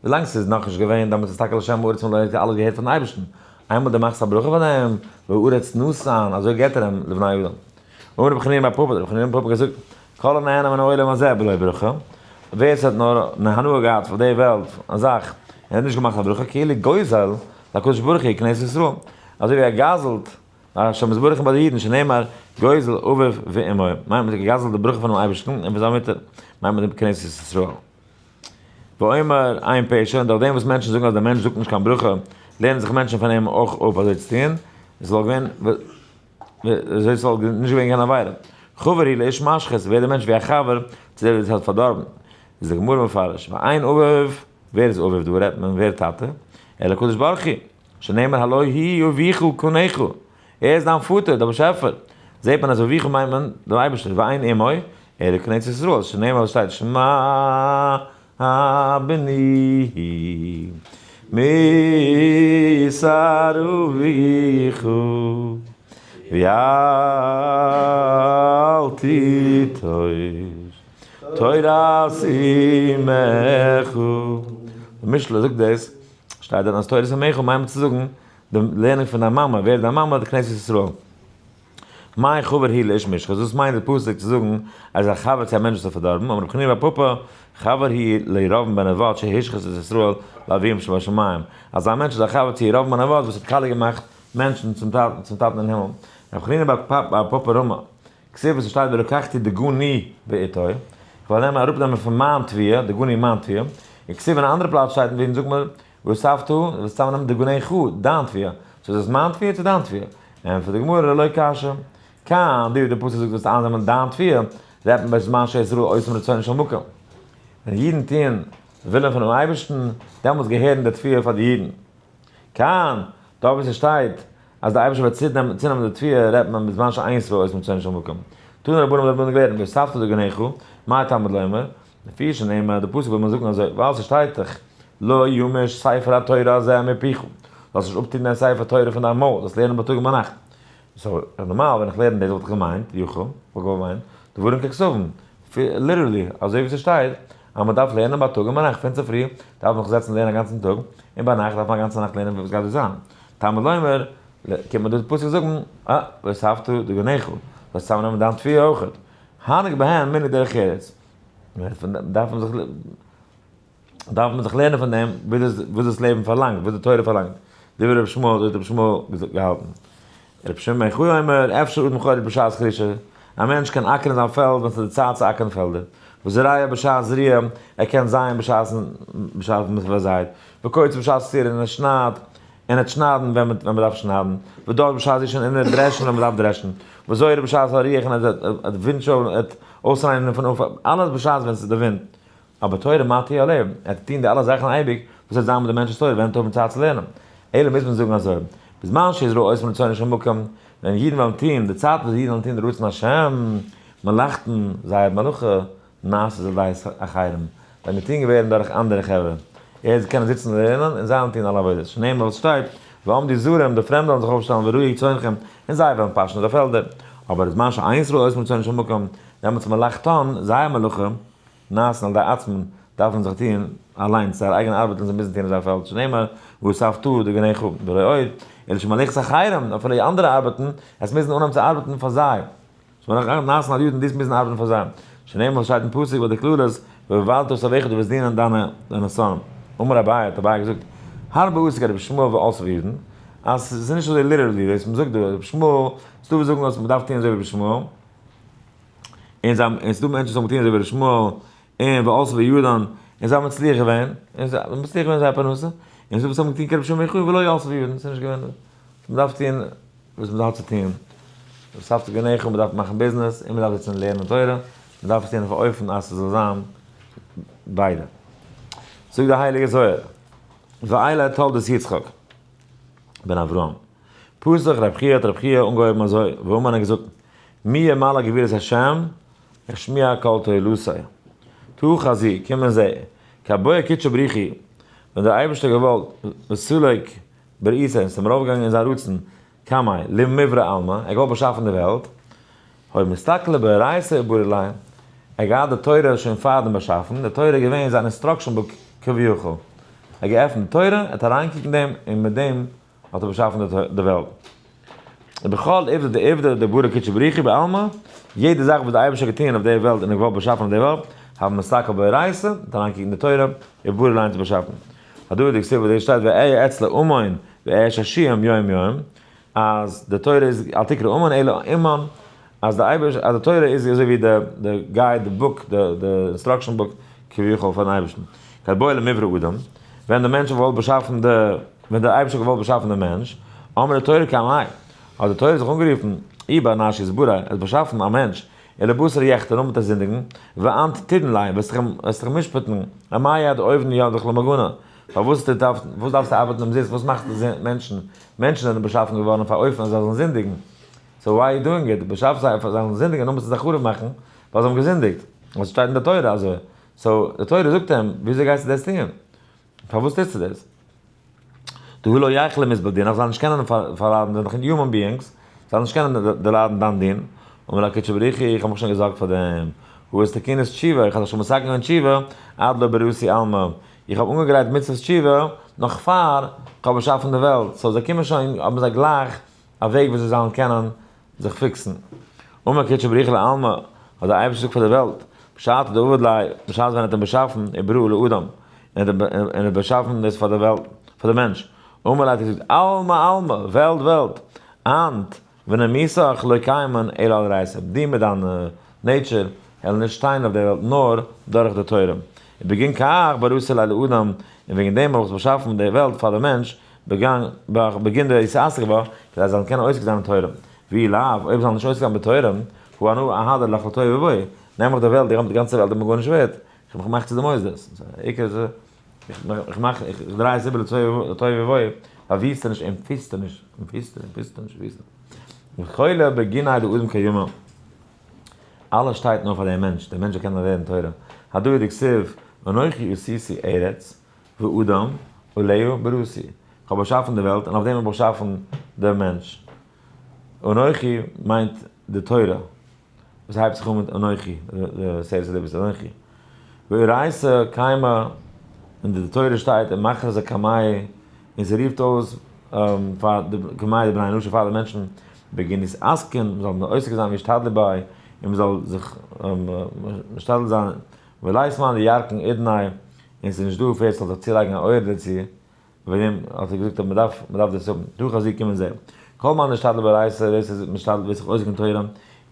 ווילאנג ס'איז נאכנישט געווען דעמאלטס איז טאקע לה' הארץ מלואה אלעס געהערט פארן אייבערשטן, איינמאל דו מאכסט א ברכה פאר דעם, והארץ נתן, אזוי געבט ער אים לבני אדם. אמר רבי חנינא בר פפא, האט רבי חנינא בר פפא געזאגט, כל הנהנה מן העולם הזה בלא ברכה, ווער ס'האט נאר הנאה געהאט פון די וועלט א זאך, און האט נישט געמאכט א ברכה, כאילו גוזל להקדוש ברוך הוא כנסת ישראל, אזוי ווי ער גזל'ט השם יתברך ביי די אידן, שנאמר, גוזל אביו ואמו, מיינט מען האט געגזל'ט די ברכה פונעם אייבערשטן און פון זיין מוטער, מיינט מען די כנסת ישראל. ואומר אין פשע, און דורך דעם וואס מענטשן זאגן אז דער מענטש זאגט נישט קיין ברכה, לערנען זיך מענטשן פון אים אויך אפ אזוי צו טון, עס וואלט געווען אזוי עס וואלט נישט געווען קיין עבירה. חבר הוא לאיש משחית, ווערט דער מענטש ווי א חבר צו דער וואס האט פארדארבן. איז די גמרא מפרש, ואין אביו, ווער איז אביו דא רעדט מען ווער טאטע? אלא הקדוש ברוך הוא, שנאמר הלא הוא אביך קנך, ער איז דיין פאטער, דער באשעפער. זעט מען אז אביך מיינט מען דעם אייבערשטער, ואין אמו, אלא כנסת ישראל, שנאמר וואס שטייט שמע בני מוסר אביך ואל תטוש תורת אמך. די משלי זאגט דאס, שטייט דארט אז תורת אמך מיינט מען צו זאגן די לערנונג פון דיין מאמע, ווער איז דיין מאמע? די כנסת ישראל. מאי חבר הוא לאיש מושחת, וואס מיינט די פסוק צו זאגן אז א חבר צו א מענטש וואס איז פארדארבן, אמר רבי חנינא בר פפא, חבר הוא לירבעם בן נבט שהשחית את ישראל לאביהם שבשמים, אזא מענטש איז א חבר צו ירבעם בן נבט וואס האט קאליע געמאכט מענטשן צום טאטן אין הימל. רבי חנינא בר פפא רמי, כתיב וואס עס שטייט ולקחתי דגני בעתו, איך וועל נעמען אראפנעמען פון מיין תבואה, דגני מיין תבואה, און כתיב אין א אנדערע פלאץ שטייט ווען זאגט מען ואספת, וועסט צוזאמנעמען דגנך, דיין תבואה, so איז עס מיין תבואה צו דיין תבואה? ענטפערט די גמרא לא קשיא, כאן דא ווי די פסוק זאגט וועסט איינזאמלען דיין תבואה, רעדט מען בזמן שישראל עושים רצונו של מקום, ווען אידן טוען ווילן פונעם אייבערשטן, דעמאלטס געהערן די תבואה פאר די אידן. כאן, דא וואו ס'שטייט אז דער אייבערשטער וועט צונעמען די תבואה רעדט מען בזמן שאין ישראל עושים רצונו של מקום. תנו רבנן האבן רבנן געלערנט ואספת דגנך, מה תלמוד לומר? לפי שנאמר, די פסוק וויל מען זאגן אזוי, ווייל ס'שטייט דאך, לא ימוש ספר התורה הזה מפיך, זאלסט נישט אפטון דיין ספר תורה פון דיין מויל, זאלסט לערנען בייטאג און ביינאכט. so, נארמאל ווען איך לערן דאס וואלט איך געמיינט, יכול, וואלט געוואלט מיינען, דברים ככתבן, literally, אזוי ווי ס'שטייט, אז מ'דארף לערנען בייטאג און ביינאכט, פון צופרי דארף מען זיך זעצן לערנען א גאנצן טאג, און ביינאכט דארף מען א גאנצע נאכט לערנען וואס גייט דא זיין. תלמוד לומר, קומט מיר דאס פסוק זאגן, אה, ואספת דגנך, זאלסט צוזאמנעמען דיין תבואה אויכעט. הנהג בהן מנהג דרך ארץ. דארף מען זיך דארף מען זיך לערנען פון דעם וואס דאס לעבן פארלאנגט, וואס די תורה פארלאנגט. דברי רבי ישמעאל, אזוי האט רבי ישמעאל געהאלטן. רבי שמעון בן יוחאי אומר, אפשר אדם חורש בשעת חרישה, א מענטש קען אקערן זיין פעלד ווען ס'איז די צייט צו אקערן פעלדער, וזורע בשעת זריעה, ער קען זייען בשעת מען פארזייט, וקוצר בשעת קצירה, און ער שניידט, און ער וועט שניידן ווען מען דארף שניידן, ודש בשעת דישון, און ער וועט דרעשן ווען מען דארף דרעשן, וזורה בשעת הרוח, און ער וועט ווינט אויסריינען פון אפ, אלעס בשעת ווען ס'איז די ווינט. אבער תורה מה תהיה עליהם, ער וועט טון די אלע זאכן אייביג, וואס וועט זיין מיט די מענטש'ס תורה ווען ער וועט האבן צייט צו לערנען? אלא מוז מען זאגן אזוי, בזמן שישראל עושים רצונו של מקום, ווען אידן וועלן טון, די צייט וואס אידן וועלן טון די רצון השם, מלאכתן, זייער מלאכה, נעשית על ידי אחרים, וועט געטון געווערן דורך אנדערע חברה. ער זאל קענען זיצן און לערנען, און זיי וועלן טון אלע עבודות. שנאמר וואס שטייט, ועמדו זרים, די פרעמדע וועלן זיך אויפשטעלן ורעו צאנכם, און זיי וועלן פאשן אויף די פעלדער. אבער בזמן שאין ישראל עושים רצונו של מקום, דעמאלטס מלאכתן, זייער מלאכה, נעשין על ידי עצמן, דארפן זיך טוען אליינס זייער אייגענע ארבעט און זיי מוזן טוען אין זייער פעלד, שנאמר, ואספת דגנך ולא עוד, אלא שמלאכת אחרים, אפילו די אנדערע ארבעטן, עס מוזן אנהייבן צו ארבעטן פאר זיי. נעשין על ידן, דאס מוזן ארבעטן פאר זיי. שנאמר וואס שטייט אין פסוק ביי די קללות, ועבדת את אויביך דו וועסט דינען דיינע דיינע שונאים. אמר אביי, האט אביי געזאגט, הרבה עשו כרבי ישמעאל ועלתה בידן, אז ס'איז נישט אזוי literally וואס מ'זאגט דא, רבי ישמעאל, ס'דא וואס זאגן אז מ'דארף טוען אזוי ווי רבי ישמעאל, און זיי האבן, און ס'דא מענטשן וואס האבן געטון אזוי ווי ר' ישמעאל, און ועלתה בידן, און זיי האבן מצליח געווען, און זיי האבן מצליח געווען אין זייער פרנסה, און ס'דא וואס האבן געטון כרבי שמעון בן יוחאי ולא עלתה בידן, ס'איז נישט געווען, מ'דארף טון וואס מ'האט צו טון, ואספת דגנך, מ'דארף מאכן ביזנעס, און מ'דארף זיצן און לערנען תורה, מ'דארף עס טון אויף א אופן אז ס'זאל זיין ביידע. זאגט דער הייליגער זוהר, ואלה תולדות יצחק בן אברהם, פתח רב חייא האט רב חייא אנגעהויבן אזוי, ואמר און געזאגט, מי ימלא גבורות השם, ישמיע כל תהלתו. תא חזי, קום און זע, כי בעא קודשא בריך הוא, ווען דער אייבערשטער האט געוואלט, וסליק ברעותיה, און ס'איז אים ארויפגעגאנגען אין זיין רצון, קמיה, למיברא עלמא, ער האט געוואלט באשאפן די וועלט, הוה מסתכל באורייתא וברא ליה, ער האט געהאט די תורה שוין פאר דעם באשאפן, די תורה איז געווען זיין instruction book כביכול, ער האט געעפנט די תורה, ער האט אריינגעקוקט אין דעם, און מיט דעם האט ער באשאפן די וועלט. ובכל עובדא דעובדא דברא קודשא בריך הוא בעלמא, יעדע זאך וואס דער אייבערשטער האט געטון אויף דער וועלט און ער האט געוואלט באשאפן אויף דער וועלט, הוה מסתכל באורייתא, האט אריינגעקוקט אין די תורה, וברא ליה צו באשאפן. הדא דכתיב וואס דא שטייט ואהיה אצלו אמון ואהיה שעשועים יום יום, אז די תורה איז אל תקרא אמן אלא אומן, אז די אייבערש אז די תורה איז אזוי ווי די די guide די book די די instruction book כביכול פארן אייבערשטן. כד בעי למיברא אדם, ווען די מענטש האט געוואלט באשאפן די ווען דער אייבערשטער האט געוואלט באשאפן די מענטש, אמרה תורה קמיה, האט די תורה זיך אנגערופן, אי בר נש יתברא, ער האט באשאפן א מענטש, ולבתר יחטא נאר מיט א זינדיגן, ואנת תדין ליה, וועסט זיך וועסט זיך משפט'ן, אמאי עד עובדין ידך למגנא, פארוואס וואס דארפסטו ארבעטן אומזיסט, וואס מאכט מענטשן, מענטשן זענען באשאפן געווארן אויף א אופן אז זיי זאלן זינדיגן, so why you doing it, באשאף זיי פאר זיי זאלן זינדיגן און נאכדעם זיי חרוב מאכן ווייל זיי האבן געזינדיגט, ווייל ס'שטייט אין די תורה אזוי, so די תורה זאגט אים, וויאזוי גייסטו דאס טון? פארוואס טוסטו דאס? דהא לא יכלי מסבל דינך, זיי זאלן נישט קענען פארליידן, זיי זענען דאך human beings, זיי זאלן נישט קענען דערליידן דיין דין, אמר לה קודשא בריך הוא, איך האב מיך שוין געזארגט פאר דעם, הא אתתקנת תשובה, איך האב דאך שוין מתקן געווען תשובה, עד לא בראתי עלמא, איך האב אנגעגרייט מצוות תשובה נאך פאר איך האב באשאפן די וועלט, so זיי קומען שוין, האבן זיי גלייך א וועג ווי זיי זאלן קענען זיך fix ן. אמר קודשא בריך הוא לעלמא, האט דער אייבערשטער געזאגט פאר די וועלט, בשעתא דעבד ליה, בשעת ווען ער האט אים באשאפן, וברא לאדם, און ער האט באשאפן דאס פאר די וועלט, פאר די מענטש. אמר ליה האט ער געזאגט, עלמא עלמא, וועלט וועלט, אנת ונמיסך לא קיימין אלא על אורייתא, דו מיט דיין nature העלן נישט שטיין אויף דער וועלט נאר דורך די תורה. ובגין כך בראתי ליה לאדם, און וועגן דעם האב איך באשאפן די וועלט פאר די מענטש, בגין דיתעסק בה, כדי זיי זאלן קענען עוסק זיין אין תורה. ואי לאו, אויב זיי זאלן נישט עוסק זיין בתורה, הא אנא אהדר לך לתוהו ובוהו, נעם איך די וועלט, איך האב די גאנצע וועלט, איך בין גארנישט ווערט, איך מאך צו די מוסדות, איך מאך, איך דריי עס איבער לתוהו ובוהו, פארוויסטעניש און פיסטעניש, און פיסטעניש, פיסטעניש, פיסטעניש. וכולא בגיניה דאדם קיימא, אלעס שטייט נאר פאר דעם מענטש, דער מענטש זאל קענען לערנען תורה. הדא הוא דכתיב, אנכי עשיתי ארץ, ואדם עליה בראתי. איך האב באשאפן די וועלט און אויף דעם האב איך באשאפן דעם מענטש. אנכי מיינט די תורה, וואס הייבט זיך אן מיט אנכי, די עשרת הדיברות אנכי. ואורייתא קיימא, אין די תורה שטייט ומכרזא קמיה, און ס'רופט אויס פאר די קמיה די בני אנוש פאר די מענטשן, בגין יתעסקון, מ'זאל עוסק זיין וישתדלו ביה, און מ'זאל זיך משתדל זיין, ולית מאן דירכין אודניה, און ס'איז נישט דא ווער ס'זאל זיך צולייגן א אויער דערצו, וועגן דעם האט ער געזאגט אז מ'דארף מ'דארף דאס האבן, דא חזי קומען זען, כל מאן דאשתדל באורייתא, ווער ס'איז משתדל ווער ס'איז עוסק אין תורה,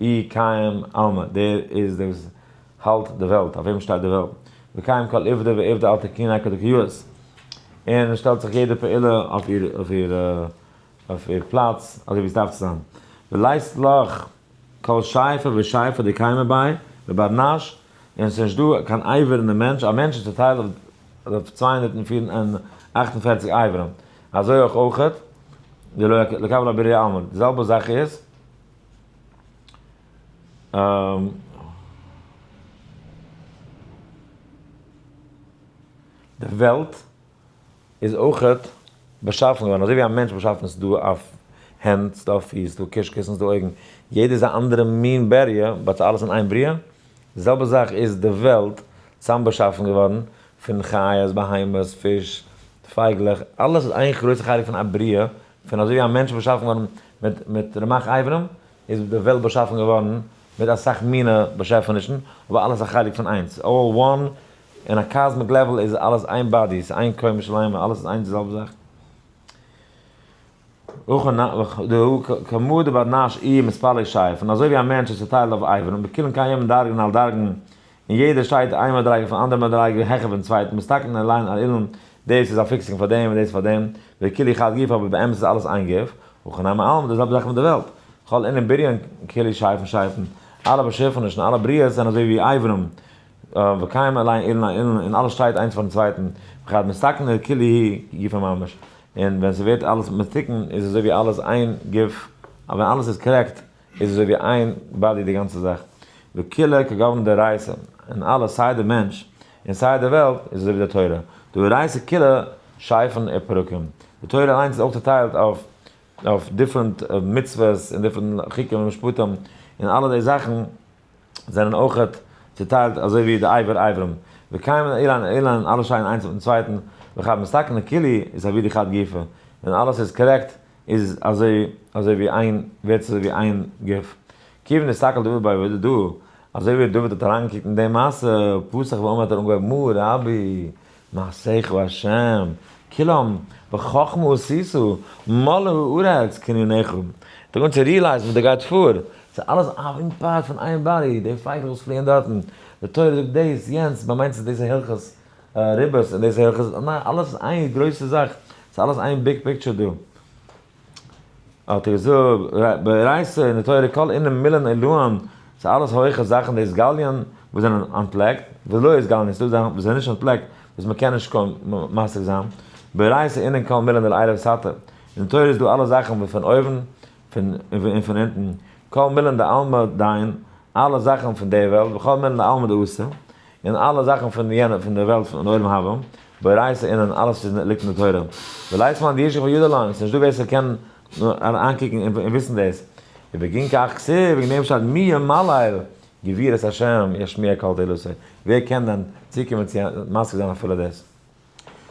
איהו קיים עלמא, דער איז דער וואס האלט די וועלט, אויף אים שטייט די וועלט, וקיים כל עובדא ועובדא על תקוניה כדקא יאות, און עס שטעלט זיך יעדע פעולה אויף איר אויף איר אויף איר פלאץ אזוי ווי עס דארף צו זיין, ולית לך כל שייפא ושייפא דקיימא ביה לבר נש, און עס איז נישט דא קיין אבר אין די מענטש, א מענטש איז צוטיילט אויף 248 אברים, אזוי אויך אויכעט דלא לקבל אברי עלמא, די זעלבע זאך איז די וועלט איז אויכעט באשאפן געווארן אזוי ווי א מענטש באשאפן ס'איז דא אויף הענט ס'איז דא אויף פיס ס'איז דא קישקעס און ס'איז דא אויגן יעדער איז א אנדערע מין בריה but ס'איז אלעס אין איין בריאה די זעלבע זאך איז די וועלט צוזאם באשאפן געווארן פון חיות בהמות פיש פייגלעך אלעס איז איין גרויסע חלק פון א בריאה פון אזוי ווי א מענטש איז באשאפן געווארן מיט מיט רמ"ח אברים איז די וועלט באשאפן געווארן מיט אסאך מינע באשעפענישן אבער אלעס א חלק פון איינס all one אין א cosmic level איז אלעס איין body, ס'איז איין קומה שלימה, אלעס איז איין די זעלבע זאך. כמה דבר נש אי מתפלג שייף, און אזוי ווי א מענטש איז צוטיילט אויף אברים, וכולן קיימין דרגין על דרגין, און יעדער שטייט איין מדריגה פון אנדערע מדריגה העכער פון צווייטן, מסתכלין אלין על אילין, דאס איז א fixing פאר דעם און דאס פאר דעם, וכולהו חד גופא אבער באמת איז אלעס איין גוף, הכי נמי עלמא, די זעלבע זאך מיט די וועלט, כל אינון בריין כולהו שייפין שייפין, אלע באשעפענישן, אלע בריאות זענען אזוי ווי אברים, וקיים אלין אילין על אילין, און אלעס שטייט איינס פארן צווייטן, וכד מתתקן כולא גופא ממש, און ווען ס'ווערט אלעס מתוקן איז אזוי ווי אלעס איין גוף, אבער ווען אלעס איז correct איז אזוי ווי איין body די גאנצע זאך, וכולא כגוון דאורייתא, און אלעס סיי די מענטש און סיי די וועלט איז אזוי ווי די תורה, דאורייתא כולא שייפין ופרקים, די תורה אליינס איז אויך צוטיילט אויף אויף different מצוות און different חוקים ומשפטים, און אלע די זאכן זענען אויכעט צוטיילט אזוי ווי די אבר אברים, וקיימין אילין אילין אלע שטייען איינס מיטן צווייטן, וכד מתתקן כולא איז עבידי חד גופא, ווען אלעס איז correct איז אזוי אזוי ווי איין ווערט עס אזוי ווי איין גוף. כיוון דאסתכל דוד בעבודה דא, אזוי ווי דוד האט אריינגעקוקט אין די מעשה, פתח ואמר האט ער אנגעהויבן מה רבו מעשיך ה', כולם בחכמה עשית, מלאה הארץ קנינך. האט ער אנגעהויבן צו realize ן וואס דא גייט פאר, ס'איז אלעס איין part פון איין body, די פייגלעך וואס פליען דארטן, די תורה זאגט דאס, יענץ, מען מיינט אז דאס איז הלכות ריבית און דאס איז הלכות, ניין אלעס איז איין גרויסע זאך, ס'איז אלעס איין big picture דא. האט ער געזאגט, באורייתא אין די תורה כל אינון מילין עילאין, ס'איז אלעס הויכע זאכן דאס גליין וואס זענען אנטפלעקט, ולא אתגליין, ס'איז דא זאכן וואס זענען נישט אנטפלעקט וואס מ'קען נישט משיג זיין, באורייתא אינון כל מילין דלעילא ותתא, אין די תורה איז דא אלע זאכן וואס פון אויבן פון און פון אונטן, כל מילין דעלמא דין, אלע זאכן פון די וועלט, וכל מילין דעלמא דאתי, און אלע זאכן פון יענע, פון די וועלט פון עולם הבא, באורייתא אינון, אלעס איז ליגט אין די תורה. ולית מאן דישכח וידע לן, ס'איז נישטא ווער ס'קען אריינקוקן און וויסן דאס. ובגין כך כתיב, וועגן דעם שטייט מי ימלל גבורות השם ישמיע כל תהלתו, ווער קען דען צוקומען צו משיג זיין אפילו דאס.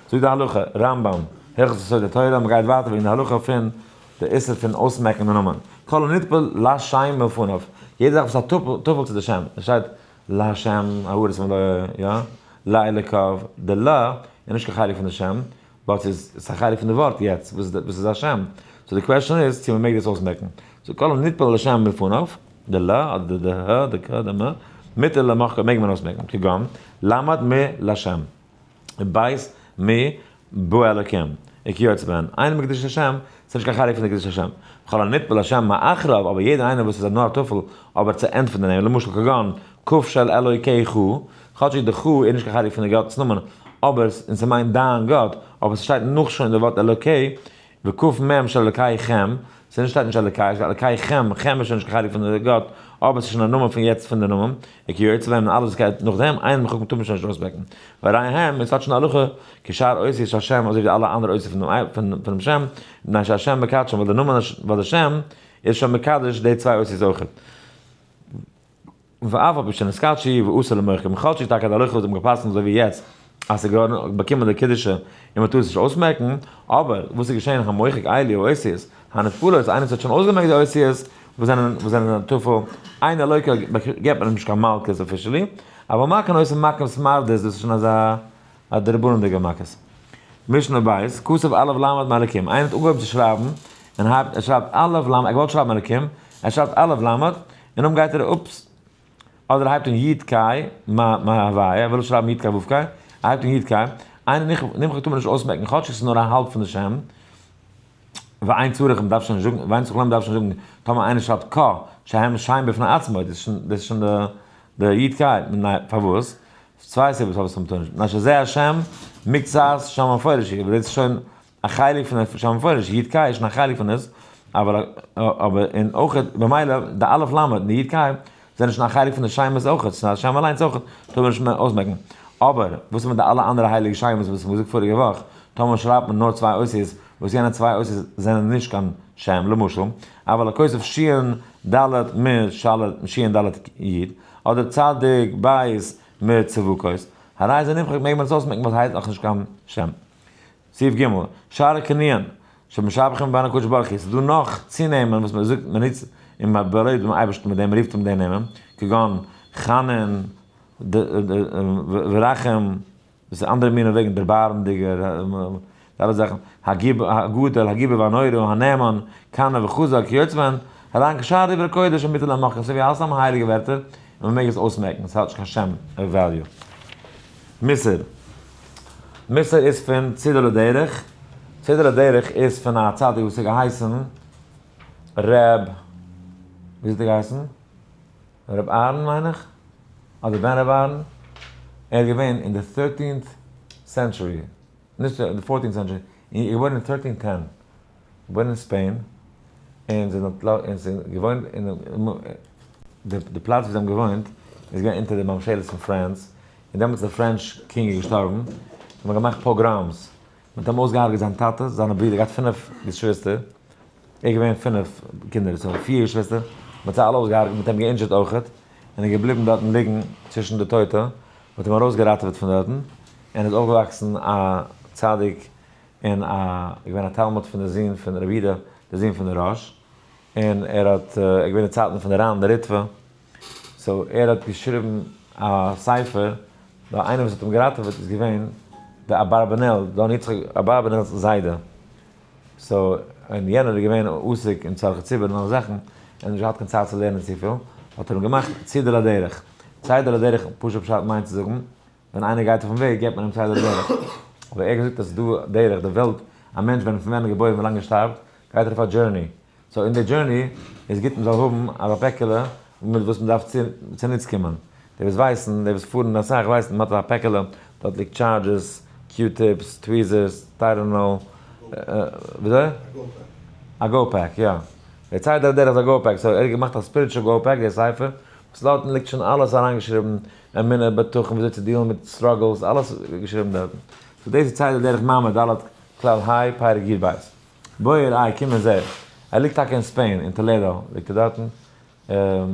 זאגט די הלכה, רמב ם, הלכות יסודי התורה, מ'גייט ווייטער וועגן די הלכה פון די. די איסור פון אויסמעקן די נאמען. כל הנטפל לשם מלפניו, יעדע זאך וואס איז א טפל צו די שם, עס שטייט להשם הארץ ומלואה, יא, לאלוקיו, די ל איז נישט קיין חלק פון די שם, but ס'איז א חלק פון די ווארט יעצט, וואס איז א שם. so די question איז צו מ'מעג דאס אויסמעקן. so כל הנטפל לשם מלפניו, די ל אדער די ה, די ק, די מ, מותר למחקו מעג מען אויסמעקן, כגון, למד מ לשם, ובית מ באלקים, וכיוצא בהן, אינו מקדוש השם, ס'איז נישט קיין חלק פון די קדושת השם. וכל הנטפל לשם מאחריו, אבער יעדער איינער וואס איז נאר א טפל, אבער צו end פון די נעמען, למשל כגון, ק של אלוקיך, כאטשיג די ח איז נישט קיין חלק פון די גאט'ס נאמען, אבער און ס'מיינט דיין גאט, אבער ס'שטייט נאך שוין די ווארט אלוקי, וק מ של אלקיכם, ס'נישט שטייט נישט אלוקי, ס'שטייט אלקיכם, כם איז שוין נישט קיין חלק פון די גאט, אבער ס'איז שוין א נאמען פון יעצט פון די נאמען, וכיוצא בהם און אלעס וואס גייט נאך דעם, אין מחוק מ'טאר נישט אויסמעקן. והרי הם, און ס'האט שוין א הלכה, כשאר אותיות השם, אזוי ווי אלע אנדערע אותיות פונעם שם, מפני שהשם מקדשם, ווייל די נאמען, ווייל די שם איז שוין מקדש די צוויי אותיות אויכעט. ואף על פי שנתקדשו ואסור למוחקם, כאטשיג טאקע די הלכה וואס האבן געפסקנט אזוי ווי יעצט אז ס'איז געווארן באקומען די קדושה און מ'טאר עס נישט אויסמעקן, אבער וואס איז געשען המוחק אלו האותיות הנטפלות, איינער וואס האט שוין אויסגעמעקט די אותיות וואס זענען וואס זענען טפל, אינו לוקה געבט מען אים נישט קיין מלקות officially, אבל מכין אותו מכת מרדות דאס איז שוין אזא א דרבנן'דיגע מכות. משנה בית, כתב אלף למד מאלקים, איינער האט אנגעהויבן צו שרייבן, און הייבט ער שרייבט אלף למד, ער האט געוואלט שרייבן אלקים, ער שרייבט אלף למד, און נאכדעם גייט ער oops, אדער ער הייבט אן י' קיי מ מ הוויה, ער וויל שרייבן י' קיי ו' קיי, ער הייבט אן י' קיי, אינו נמחק טאר מען נישט אויסמעקן כאטש עס איז נאר א האלב פון די שם, ואין צריך מען דארף שוין נישט זאגן, ואין צריך לומר מען דארף שוין נישט זאגן, טאמער איינער שרייבט ק שהם שם בפני עצמו, דאס איז שוין דאס איז שוין די י' קיי, פארוואס? צוויי סיבות פארוואס מען טאר נישט, מפני שזה השם מקצת שם המפורש, ווייל דאס איז שוין א חלק פון שם המפורש, י' קיי איז שוין א חלק פון עס, אבער אבער און אויך במילא די אלף למד און די י' קיי זענען שוין א חלק פון די שמות אויך, ס'איז א שם אליינס אויך, טאר מען נישט מער אויסמעקן. אבער וואס איז מיט די אלע אנדערע הייליגע שמות וואס מ'האט געזאגט פאריגע וואך, טאמער שרייבט מען נאר צוויי אותיות וואס יענע צוויי אותיות זענען נישט קיין שם, למשל, אבל הכותב שין ד' מ של שין ד' י', אדער צדיק בית מ צבקות, הרי זה נמחק מעג מען עס אויסמעקן ווייל ס'הייסט נאכנישט קיין שם. סעיף ג', שאר הכינויין, שמשבחין בהן הקדוש ברוך הוא, ס'איז דא נאך צונעמען וואס מען זאגט מען נוצט און מען באלויבט דעם אייבערשטן מיט דעם מען רופט אים די נעמען, כגון חנון ורחום, דאס איז אנדערע מינים וועגן דערבארעמדיגער, די אלע זאכן, הגדול, הגיבור והנורא, הנאמן, קנא וחזק, כיוצא בהן, הרי הן כשאר דברי קודש המותר למחקן, אזוי ווי אלעס סתם הייליגע ווערטער, און מען מעג עס אויסמעקן, ס'האט נישט קיין שם value. מוסר. מוסר איז פון צידה לדרך, צידה לדרך איז פון א צדיק וואס האט געהייסן ר', ווי האט ער געהייסן? ר' אהרן מיין איך, אדער בן ר' אהרן, ער איז געווען אין די thirteenth century, נישט די fourteenth century, געבוירן אין 1310, געבוירן אין ספעין, און זיי זענען געוואוינט אין די פלאץ ווי זיי האבן געוואוינט איז געווען אונטער די ממשלת פון France, און דעמאלטס איז די French king געשטארבן, האט מען געמאכט pogroms, מען האט אים אויסגעהארגעט זיין טאטע, זיינע ברידער, געהאט פינף געשוויסטער, ער איז געווען פינף קינדער, so פיר געשוויסטער, מען האט זיי אלע אויסגעהארגעט, מען האט אים גע injured אויכעט, און ער איז געבליבן דארטן ליגן צווישן די טויטע, מען האט אים ארויסגעראטעוועט פון דארטן, און איז אויפגעוואקסן א צדיק און א געווען א תלמיד פון די זון פון רבי יהודה, די זון פון די ראש, און ער האט, ער געווען אין צייטן פון די ר"ן די ריטב"א, so ער האט געשריבן א ספר, ווייל איינער וואס האט אים געראטעוועט איז געווען די אברבנאל, דון יצחק אברבנאל'ס זיידע, so און יענער איז געווען עוסק אין צרכי ציבור און אלע זאכן, ער האט נישט געהאט קיין צייט צו לערנען צופיל, האט ער אים געמאכט צידה לדרך, צידה לדרך פשוט פשט מיינט צו זאגן, ווען איינער גייט אויפן וועג געבט מען אים צידה לדרך, אבער ער האט געזאגט אז ס'איז דא דרך, די וועלט, א מענטש ווען פון ווען ער איז געבוירן ווי לאנג ער שטארבט, גייט ער אויף א journey, so אין די journey איז גוט מ'זאל האבן אזא פעקעלע מיט וואס מ'דארף צוניץ קומען. די וואס ווייסן, די וואס פארן אסאך ווייסן, מ'האט א פעקעלע, דארט ליגט chargers, Q-tips, tweezers, Tylenol, וויאזוי? א go pack, יא. די צידה לדרך איז א go pack, so ער האט געמאכט א spiritual go pack, די ספר, וואס דארטן ליגט שוין אלעס אריינגעשריבן, אמונה, בטחון, וויאזוי צו deal ן מיט struggles, אלעס געשריבן דארטן. so דאס איז צידה לדרך מאמר ד' כלל ה' פרק י ב. בוא וראה, קום און זע. ער ליגט טאקע אין ספעין, אין טאלעדא ליגט ער דארטן. ער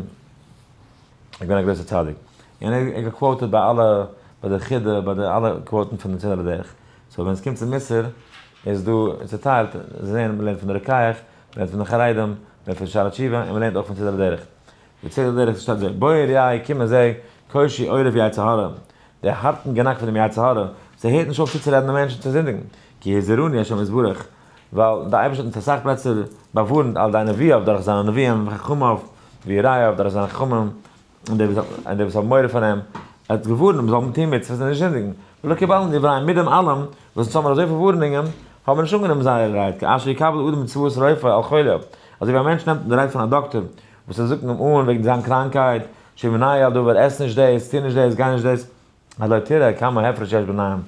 איז געווען א גרויסער צדיק. און ער איז גע quoted ביי אלע, ביי די חידא, ביי די אלע quote ן פון די צידה לדרך. so ווען עס קומט צו מוסר, איז דא צוטיילט, זיי זעען, מ'לערנט פון די רוקח, מ'לערנט פון די חרדים, מ'לערנט פון שערי תשובה, און מ'לערנט אויך פון צידה לדרך. די צידה לדרך שטייט אזוי, בוא ראה, קום און זע, קושי עורף יצר הרע, דער הארטן גענאק פון דעם יצר הרע, ס'הערט נישט אויף צוצורעדן די מענטשן צו זינדיגן, כי הזהירנו השם יתברך, ווייל דער אייבערשטער האט אונז אסאך פלעצער באווארנט על ידי נביאיו דורך זיינע נביאים וחכמיו ויראיו דורך זיינע חכמים און די וואס האבן מורא פון אים, ער האט געווארנט מען זאל טון מצוות און נישט זינדיגן, ולא קיבלנו דבריהם, מיט דעם אלעם וואס אונז האבן אזויפיל ווארענונגען, האבן מיר נישט אנגענומען זייערע רייד, כאשר יקבל אדם צוואת רופא על חוליו, אזוי ווי א מענטש נעמט אן די רייד פון א דאקטער וואס ער זאגט אים אן וועגן זיין קראנקהייט, שימנעהו על דבר, עס נישט דאס, טו נישט דאס, גיי נישט דאס, הלא תראה כמה הפרש יש ביניהם,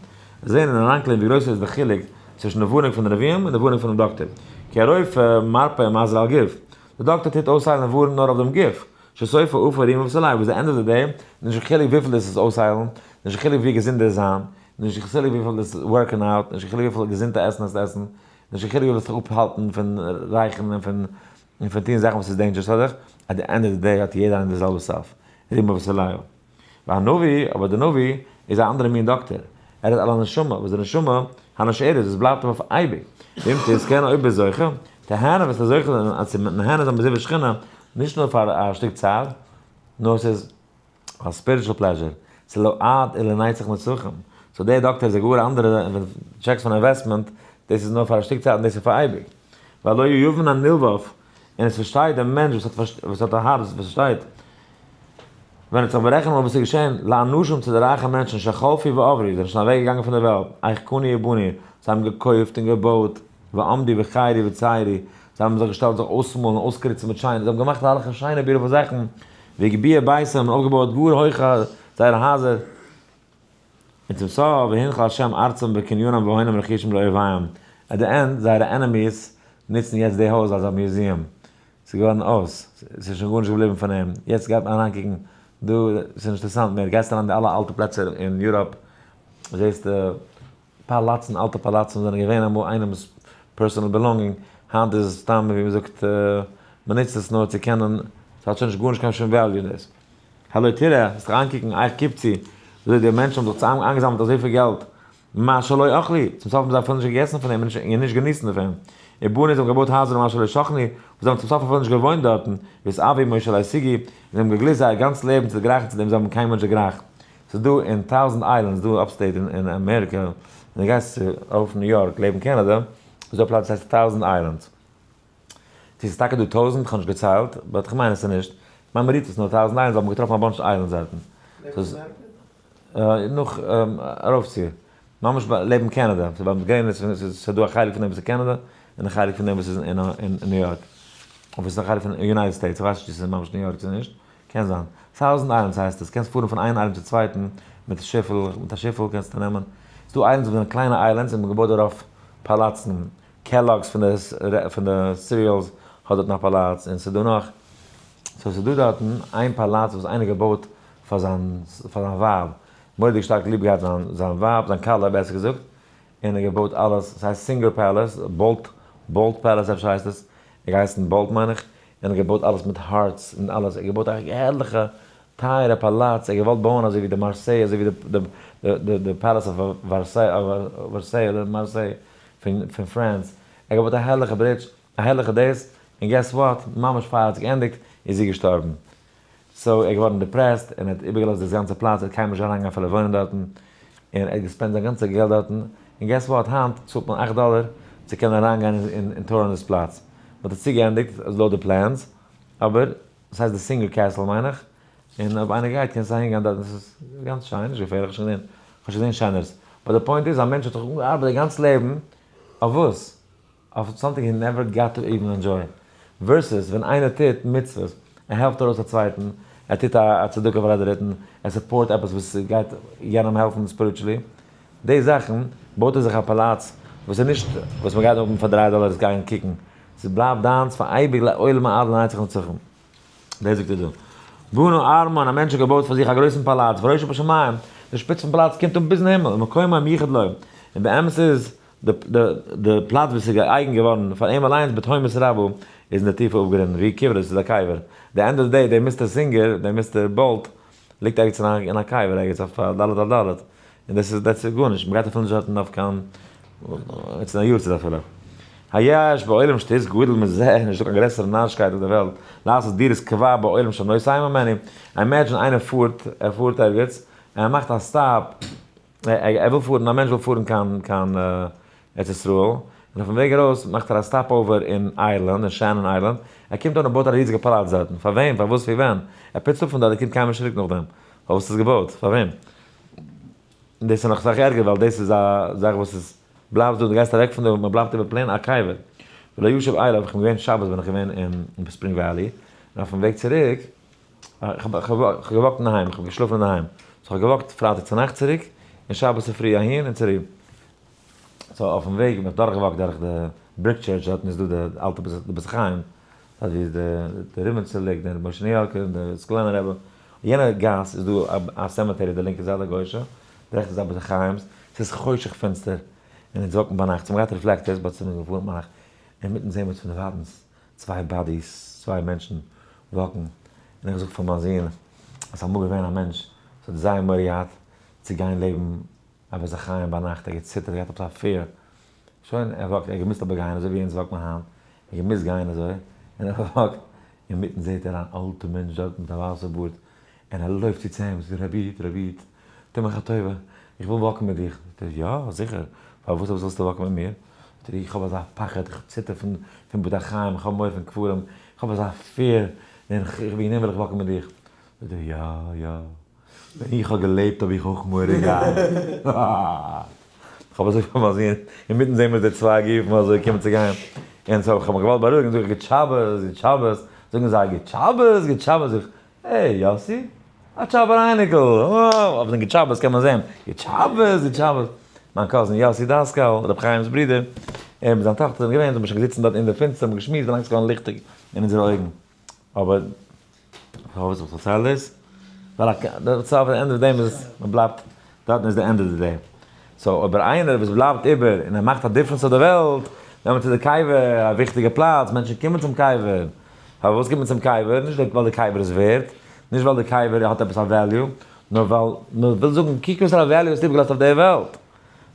זעהן און אריינקלערן ווי גרויס איז די חילוק צווישן די ווארענונג פון די נביאים און די ווארענונג פונעם דאקטער, כי הרופא מרפא ומזהיר על גוף, די דאקטער טוט אויסהיילן און ווארענען נאר אויף דעם גוף, שסופו עפר רימה וסלעי, וואס די end of the day, נישט קיין חילוק וויפיל דאס איז אויסהיילן, נישט קיין חילוק ווי געזונט דאס זיין, נישט קיין חילוק וויפיל דאס working out, נישט קיין חילוק וויפיל געזונטע עסן עס עסן, נישט קיין חילוק וויפיל זיך אפהאלטן פון רייכערן און פון און פון טון זאכן וואס איז dangerous פאר דיך, at the end of the day האט יעדער איינער די זעלבע סוף, רימה וסלעי. והנביא, אבער דער נביא, איז א אנדערע מין דאקטער, ער האט על הנשמה, וואס די נשמה, הנשארת, וואס בלייבט אים אויף אייביג. ואם תזכנה אויב ביסט זוכה, תהנה וועסטו זוכה זיין אז צו נהנה זיין בזיווג שכינה, נישט נאר פאר א שטיק צייט, נאר ס'איז א spiritual pleasure, ס'איז לעד ולנצח נצחים. so דער דאקטער איז א גאר אנדערע, ווען דו טשעקסט פון investment, דאס איז נאר פאר א שטיק צייט און דאס איז פאר אייביג. והלא יבין הנלבב, און עס פארשטייט דער מענטש וואס האט א הארץ וואס פארשטייט, ווען ער האט זיך בארעכענט וואס איז געשען, לאנשים צו די רייכע מענטשן שחלפו ועברו, זענען שוין אוועק געגאנגען פון דער וועלט, איך קנו ובנו, זיי האבן געקויפט און געבויט, ועמדו וחיירו וציירו, זיי האבן זיך געשטעלט זיך אויסמאלן און אויסקריצן מיט שיינע, זיי האבן געמאכט אזעלכע שיינע beautiful זאכן, והגביהו ביתם, און אויפגעבויעט גאר הויכע זייערע הייזער, און צום סוף, והנחיל השם ארצם בקניונם והונם רכושם לאויביהם, at the end, זייערע enemies נוצן יעצט די הויז אלס א museum, ס'איז געווארן אויס, ס'איז שוין גארנישט געבליבן פון אים, יעצט גייט מען אריינקוקן דא, ס'איז נישט אינטערעסאנט מער, גייסט אריין די אלע אלטע פלעצער אין Europe, זעסטו פאלאצן, אלטע פאלאצן וואס זענען געווען אמאל איינעמ'ס personal belonging, היינט איז עס סתם ווי מ'זאגט, מ'נוצט עס נאר צו קענען, ס'האט שוין נישט גארנישט קיין שום value אין דאס. הלא תראה, וועסט דיך איינקוקן, איך קיפצי, וויאזוי די מענטשן האבן זיך צוזאם איינגעזאמלט אזויפיל געלט, מה שלא אכלו, צום סוף האבן זיי אפילו נישט געגעסן פון אים און נישט געניסן דערפון. ובנו זיי האבן געבויט הייזער מה שלא שכנו, וואס זיי האבן צום סוף אפילו נישט געוואוינט דארטן, והתאוו מה שלא השיגו, און זיי האבן געגליסט זייער גאנץ לעבן צו דערגרייכן צו דעם זיי האבן קיינמאל נישט דערגרייכט. ס'איז דא אין Thousand Islands דא upstate אין אמעריקע, ווען דו גייסט צו אויף ניו יארק לעבן קענעדע, איז דא א פלאץ וואס הייסט Thousand Islands. צו ס'איז טאקע דא טויזנט, כ'האב נישט געציילט, but כ'מיין עס איז נישט. כ'מיין מ'רופט עס נאר Thousand Islands ווייל מ'האט געטראפן א bunch islands דארטן. נאך ארויפציר. ממש לעבן קענעדע. ס'איז ביים גרעניץ פון, ס'איז דא א חלק פון דעם וואס איז קענעדע, און א חלק פון דעם וואס איז אין ניו יארק. אבער ס'איז א חלק פון United States, כ'ווייס נישט צו ס'איז ממש ניו יארק צו נישט. קען זיין. Thousand Islands הייסט עס. קענסט פארן פון איין island צום צווייטן מיט א שיפל, מיט א שיפל קענסטו נעמען. ס'איז דא islands וואס זענען קליינע islands און מ'האט געבויט דערויף פאלאצן. Kellogg's פון די cereals האט דארטן א פאלאץ און ס'איז דא נאך, so ס'איז דא דארטן איין פאלאץ וואס איינער געבויט פאר זיין פאר זיין ווייב, מורא'דיג שטארק ליב געהאט זיין זיין ווייב, זיין כלה בעסער געזאגט, און ער געבויט אלעס, ס'הייסט Singer Palace, Boldt Boldt Palace אפשר הייסט עס, ער געהייסן Boldt מיין איך, און ער געבויט אלעס מיט hearts און אלעס, ער געבויט א הערליכע טייערע פאלאץ, ער האט געוואלט בויען אזוי ווי די מארסיי, אזוי ווי די די Palace of Versailles אדער מארסיי פון France, ער האט געבויט א הערליכע bridge, א הערליכע דאס, און guess what, ממש פאר ער האט זיך געענדיגט איז זי געשטארבן. so ער איז געווארן depressed און ער האט איבערגעלאזט דאס גאנצע פלאץ, ער האט קיינמאל נישט אריינגעגאנגען אפילו וואוינען דארטן, און ער האט געספענדט זיין גאנצע געלט דארטן, און guess what, היינט צאלט מען 8 דאלער צו קענען אריינגיין און tour ן דאס פלאץ. מען האט עס צוגעענדיגט לויט די plans, אבער עס הייסט די Singer Castle מיין איך, און אויב איינער גייט קענסטו אהין גיין דארטן, עס איז גאנץ שיין, נישט געפערליך, שוין געזען, כ'האב שוין געזען שענערס, but די point איז א מענטש האט זיך אנגעארבעט די גאנץ לעבן אויף וואס? אויף something he never got to even enjoy, versus ווען איינער טוט מצוות, ער העלפט ארויס א צווייטן, ער טוט א צדקה פאר א דריטן, ער support עפעס וואס גייט יענעם העלפן spiritually, די זאכן בויט ער זיך א פאלאץ וואס איז נישט וואס מען גייט האבן פאר 3 דאלער עס גיין קוקן, ס'בלייבט דיינס פאר אייביג לעולם עד לנצח נצחים. דאס זאגט ער דא. בנה ארמון, א מענטש האט געבויט פאר זיך א גרויסן פאלאץ, וראשו בשמים, די שפיץ פון פאלאץ קומט אן ביזן הימל, ומקומו מיוחד לו, און באמת איז די פלאץ וואס איז געאייגנט געווארן פאר אים אליינס בתהומות רבה, איז אין די טיפע אפגרונטן, והוא קברו, עס איז א קבר. the end of the day, דער Mister Singer, דער Mister Boldt, ליגט ערגעץ אין א קבר ערגעץ אויף א ד' על ד', און דאס איז דאס איז גארנישט, מ'גייט אפילו נישט דארטן אויף קיין, צו א יארצייט אפילו. היש בעולם שטות גדול מזה, נישטא קיין גרעסערע נארישקייט אויף דער וועלט, לעשות דירות קבע בעולם שנוסעים ממנו, imagine איינער פארט, ער פארט ערגעץ, און ער מאכט א stop, ער וויל פארן, א מענטש וויל פארן קיין קיין ארץ ישראל, און אויפן וועג ארויס מאכט ער א stopover אין איירלאנד, אין שאנאן איירלאנד, ער קומט אן און בויט א ריזיגע פאלאץ דארטן, פאר וועם? פאר וואס? פון ווען? ער פוצט אפ פון דארט, ער קומט קיינמאל נישט צוריק נאכדעם, פארוואס איז עס געבויט? פאר וועם? און דאס איז נאך אסאך ערגער ווייל דאס איז א זאך וואס איז בלייבסט דא, דו גייסט אוועק פון דא, מען בלייבט איבער plain א קבר. ולא ישוב אליו, איך בין געווען שבת בין איך געווען אין ספרינג וואלי, און אויפן וועג צוריק, איך האב גע walk ט אינדערהיים, איך האב געשלאפן אינדערהיים, so איך האב גע walk ט פרייטאג צונאכטס צוריק, און שבת צופרי אהין און צוריק. so אויפן וועג בין איך דורכגע walk ט דורך די Brick Church, דארטן איז דא די אלטע בית החיים, דארט ווי די רימניצער ליגט, און רבי משה ניו יארקער און די סקולענער רבי, יענע גאס איז דא א cemetery די לינקע זייט א גוישע, די רעכטע זייט בית החיים'ס, ס'איז חושך פינסטער, און אונז walk ן ביינאכט, ס'האבן געהאט reflectors but ס'איז געפארן ביינאכט, אינמיטן זעהן מיר פון דערווייטנס צוויי bodies, צוויי מענטשן walk ן, און איך זאג פאר מיין זון אז ס'איז אמאל געווען א מענטש וואס האט זייער מורא געהאט צו גיין לעבן א בית החיים ביינאכט, ער האט געציטערט, געהאט עפעס א fear, שוין ער walk ט, ער האט געמוזט אבער גיין אזוי ווי אונז walk ט מען היינט, ער האט געמוזט גיין אזוי, און ער walk ט, אינמיטן זעט ער אן אלטע מענטש דארט מיט א ווייסע בארד, און ער לויפט צו צו אים, זאגט רבי איד, רבי איד, טו מיך א טובה, איך וויל walk ן מיט דיך, זאגט ער, יא, זיכער, פארוואס אבער זאלסטו walk ן מיט מיר? זאגט ער, איך האב אזא פחד, איך ציטער פון פון בתי חיים, איך האב מורא פון קברים, איך האב אזא fear, און וועגן דעם וויל איך walk ן מיט דיך. זאגט ער, יא, יא, ווען איך האב געלעבט האב איך אויך מורא געהאט. איך האב אזוי פאר מיין זון, אינמיטן זעהן מיר די צוויי גופים אזוי קומען צו גיין, און so איך האב מיך געוואלט בארואיגן, זאג איך גוט שבת, גוט שבת, זאגן זיי גוט שבת, גוט שבת, זאג איך, hey יאסי, א טשאבער אייניקל, אויף דעם גוט שבת קען מען זעהן, גוט שבת, גוט שבת, מיין cousin יאסי דאסקאל, רבי חיים'ס ברודער, ער מיט זיין טאכטער זענען געווען, זיי האבן שוין געזיצן דארט אין די פינסטער, האבן געשמועסט ווילאנג ס'איז געווארן ליכטיג אין אונזערע אויגן, אבער פארוואס איך פארצייל דאס? ווייל א סוף די end of דעם איז מען בלייבט דארטן איז די end of the day. so אבער איינער וואס בלייבט איבער און ער מאכט א difference אויף די וועלט, נעמען צו די קבר, א וויכטיגע פלאץ, מענטשן קומען צום קבר. פארוואס קומט מען צום קבר? נישט ווייל די קבר איז ווערט, נישט ווייל די קבר האט עפעס א value, נאר ווייל מען וויל זאגן קוק וואסארא value האסטו איבערגעלאזט אויף די וועלט.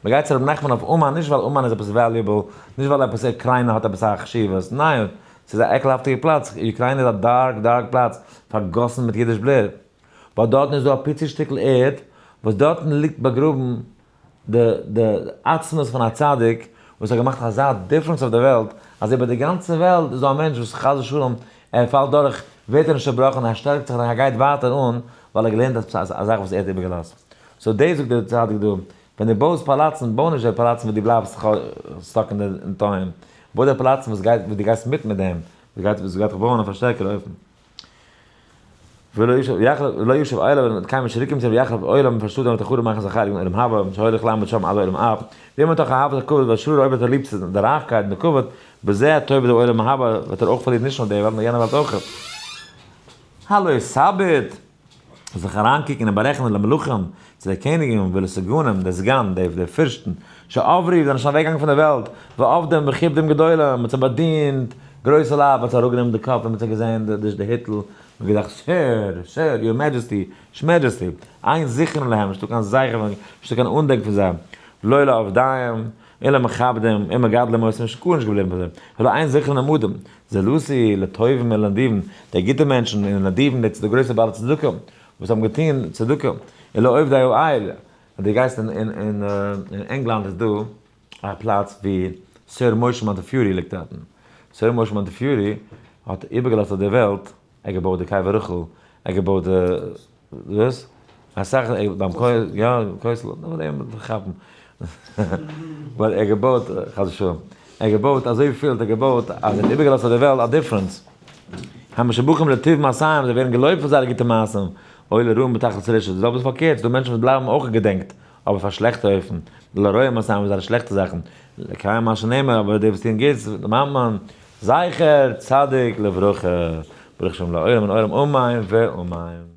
מען גייט צו רבי נחמן אויף אומאן נישט ווייל אומאן איז עפעס valuable, נישט ווייל עפעס אוקריינע האט עפעס א חשיבות, ניין, ס'איז א עקלהאפטיגע פלאץ, אוקריינע איז א dark dark פלאץ, פארגאסן מיט אידיש בלוט, but דארטן איז דא א פיצי שטיקל ערד, וואס דארטן ליגט באגראבן די די עצמות פון א צדיק וואס האט געמאכט אזא difference אויף די וועלט, אז איבער די גאנצע וועלט איז דא א מענטש וואס חס ושלום ער פאלט דורך ווערט ער נישט צעבראכן, ער שטארקט זיך און ער גייט ווייטער אן, ווייל ער האט געלערנט עפעס א זאך וואס ער האט איבערגעלאזט. so דאס זאגט דער צדיק דא, ווען דו בויסט פאלאצן, בוי נישט די פאלאצן וואס דו בלייבסט stuck אין די תהום, בוי די פאלאצן וואס גייט, וואס דו גייסט מיט מיט דעם, וואס גייט, וואס גייט דיך בויען אויף א שטערקערע אופן. ולא ישוב אליו, און קיינמאל נישט צוריקקומען צו אים, ויחרב עולם, פארשטאט ער וועט חרוב מאכן זיין חלק אין עולם הבא, שהולך לעמוד שם עד העולם הבא. ואם מתוך אהבת הכבוד והשררה, אויב האט ער ליב צו די רייכקייט און די כבוד, בזה תאבד העולם הבא, וועט ער אויך פארלירן נישט נאר די וועלט נאר יענע וועלט אויך. הלא תביט. זיך אריינקוקן און בארעכענען למלכים, צו די קעניגן, ולסגנים, די סגן, די פירשטן, שעברו, זענען שוין אוועקגעגאנגען פון דער וועלט, ועבדום וכיבדום גדולים, מען האט זיי באדינט, גרויסע לייט, מען האט זיי אראפגענומען די קאפ ווען מען האט זיי געזען די היטל, מען האט געזאגט, sir, sir, your majesty, שמעדזשעסטי, אין זכרון להם, נישטא קיין זכר, נישטא קיין אנדענק פון זיי, לא לעובדיהם, און למכבדים, און מגדלים אותם, נישט גארנישט געבליבן פון זיי, ולא אין זכרון עמדם, זולתי לטובים ולנדיבים, די גוטע מענטשן און נדיבים, די די גרויסע בעלי צדקה, וואס האבן געטון צדקה, און לעובדי האל, אז דו גייסט אין אין אין ענגלאנד איז דא א פלאץ ווי Sir משה מאנטעפיורי ליגט דארטן, Sir משה מאנטעפיורי האט איבערגעלאזט אויף די וועלט, ער האט געבויט די קבר רחל, ער האט געבויט די וואס? אסאך ביים כותל, יא כותל, נאר דעם כאפן, ווייל ער האט געבויט, חס ושלום, ער האט געבויט אזויפיל האט ער געבויט אז ער האט איבערגעלאזט אויף די וועלט א difference, המשובחים לטוב מעשיהם, זיי ווערן געלויבט פאר זייערע גוטע מעשים, אוי לרעים בתכלית הרשעה, די זעלבע איז פארקערט, ס'דא מענטשן וואס בלייבן אויך געדענקט, אבער פאר שלעכטע אופן, לרוע מעשיהם, זייערע שלעכטע זאכן, לקיים מה שנאמר, אבער די וואס טוען גוטס, דערמאנט מען, זכר צדיק לברכה, ברוך שם לעולם און עולם אמן ואמן.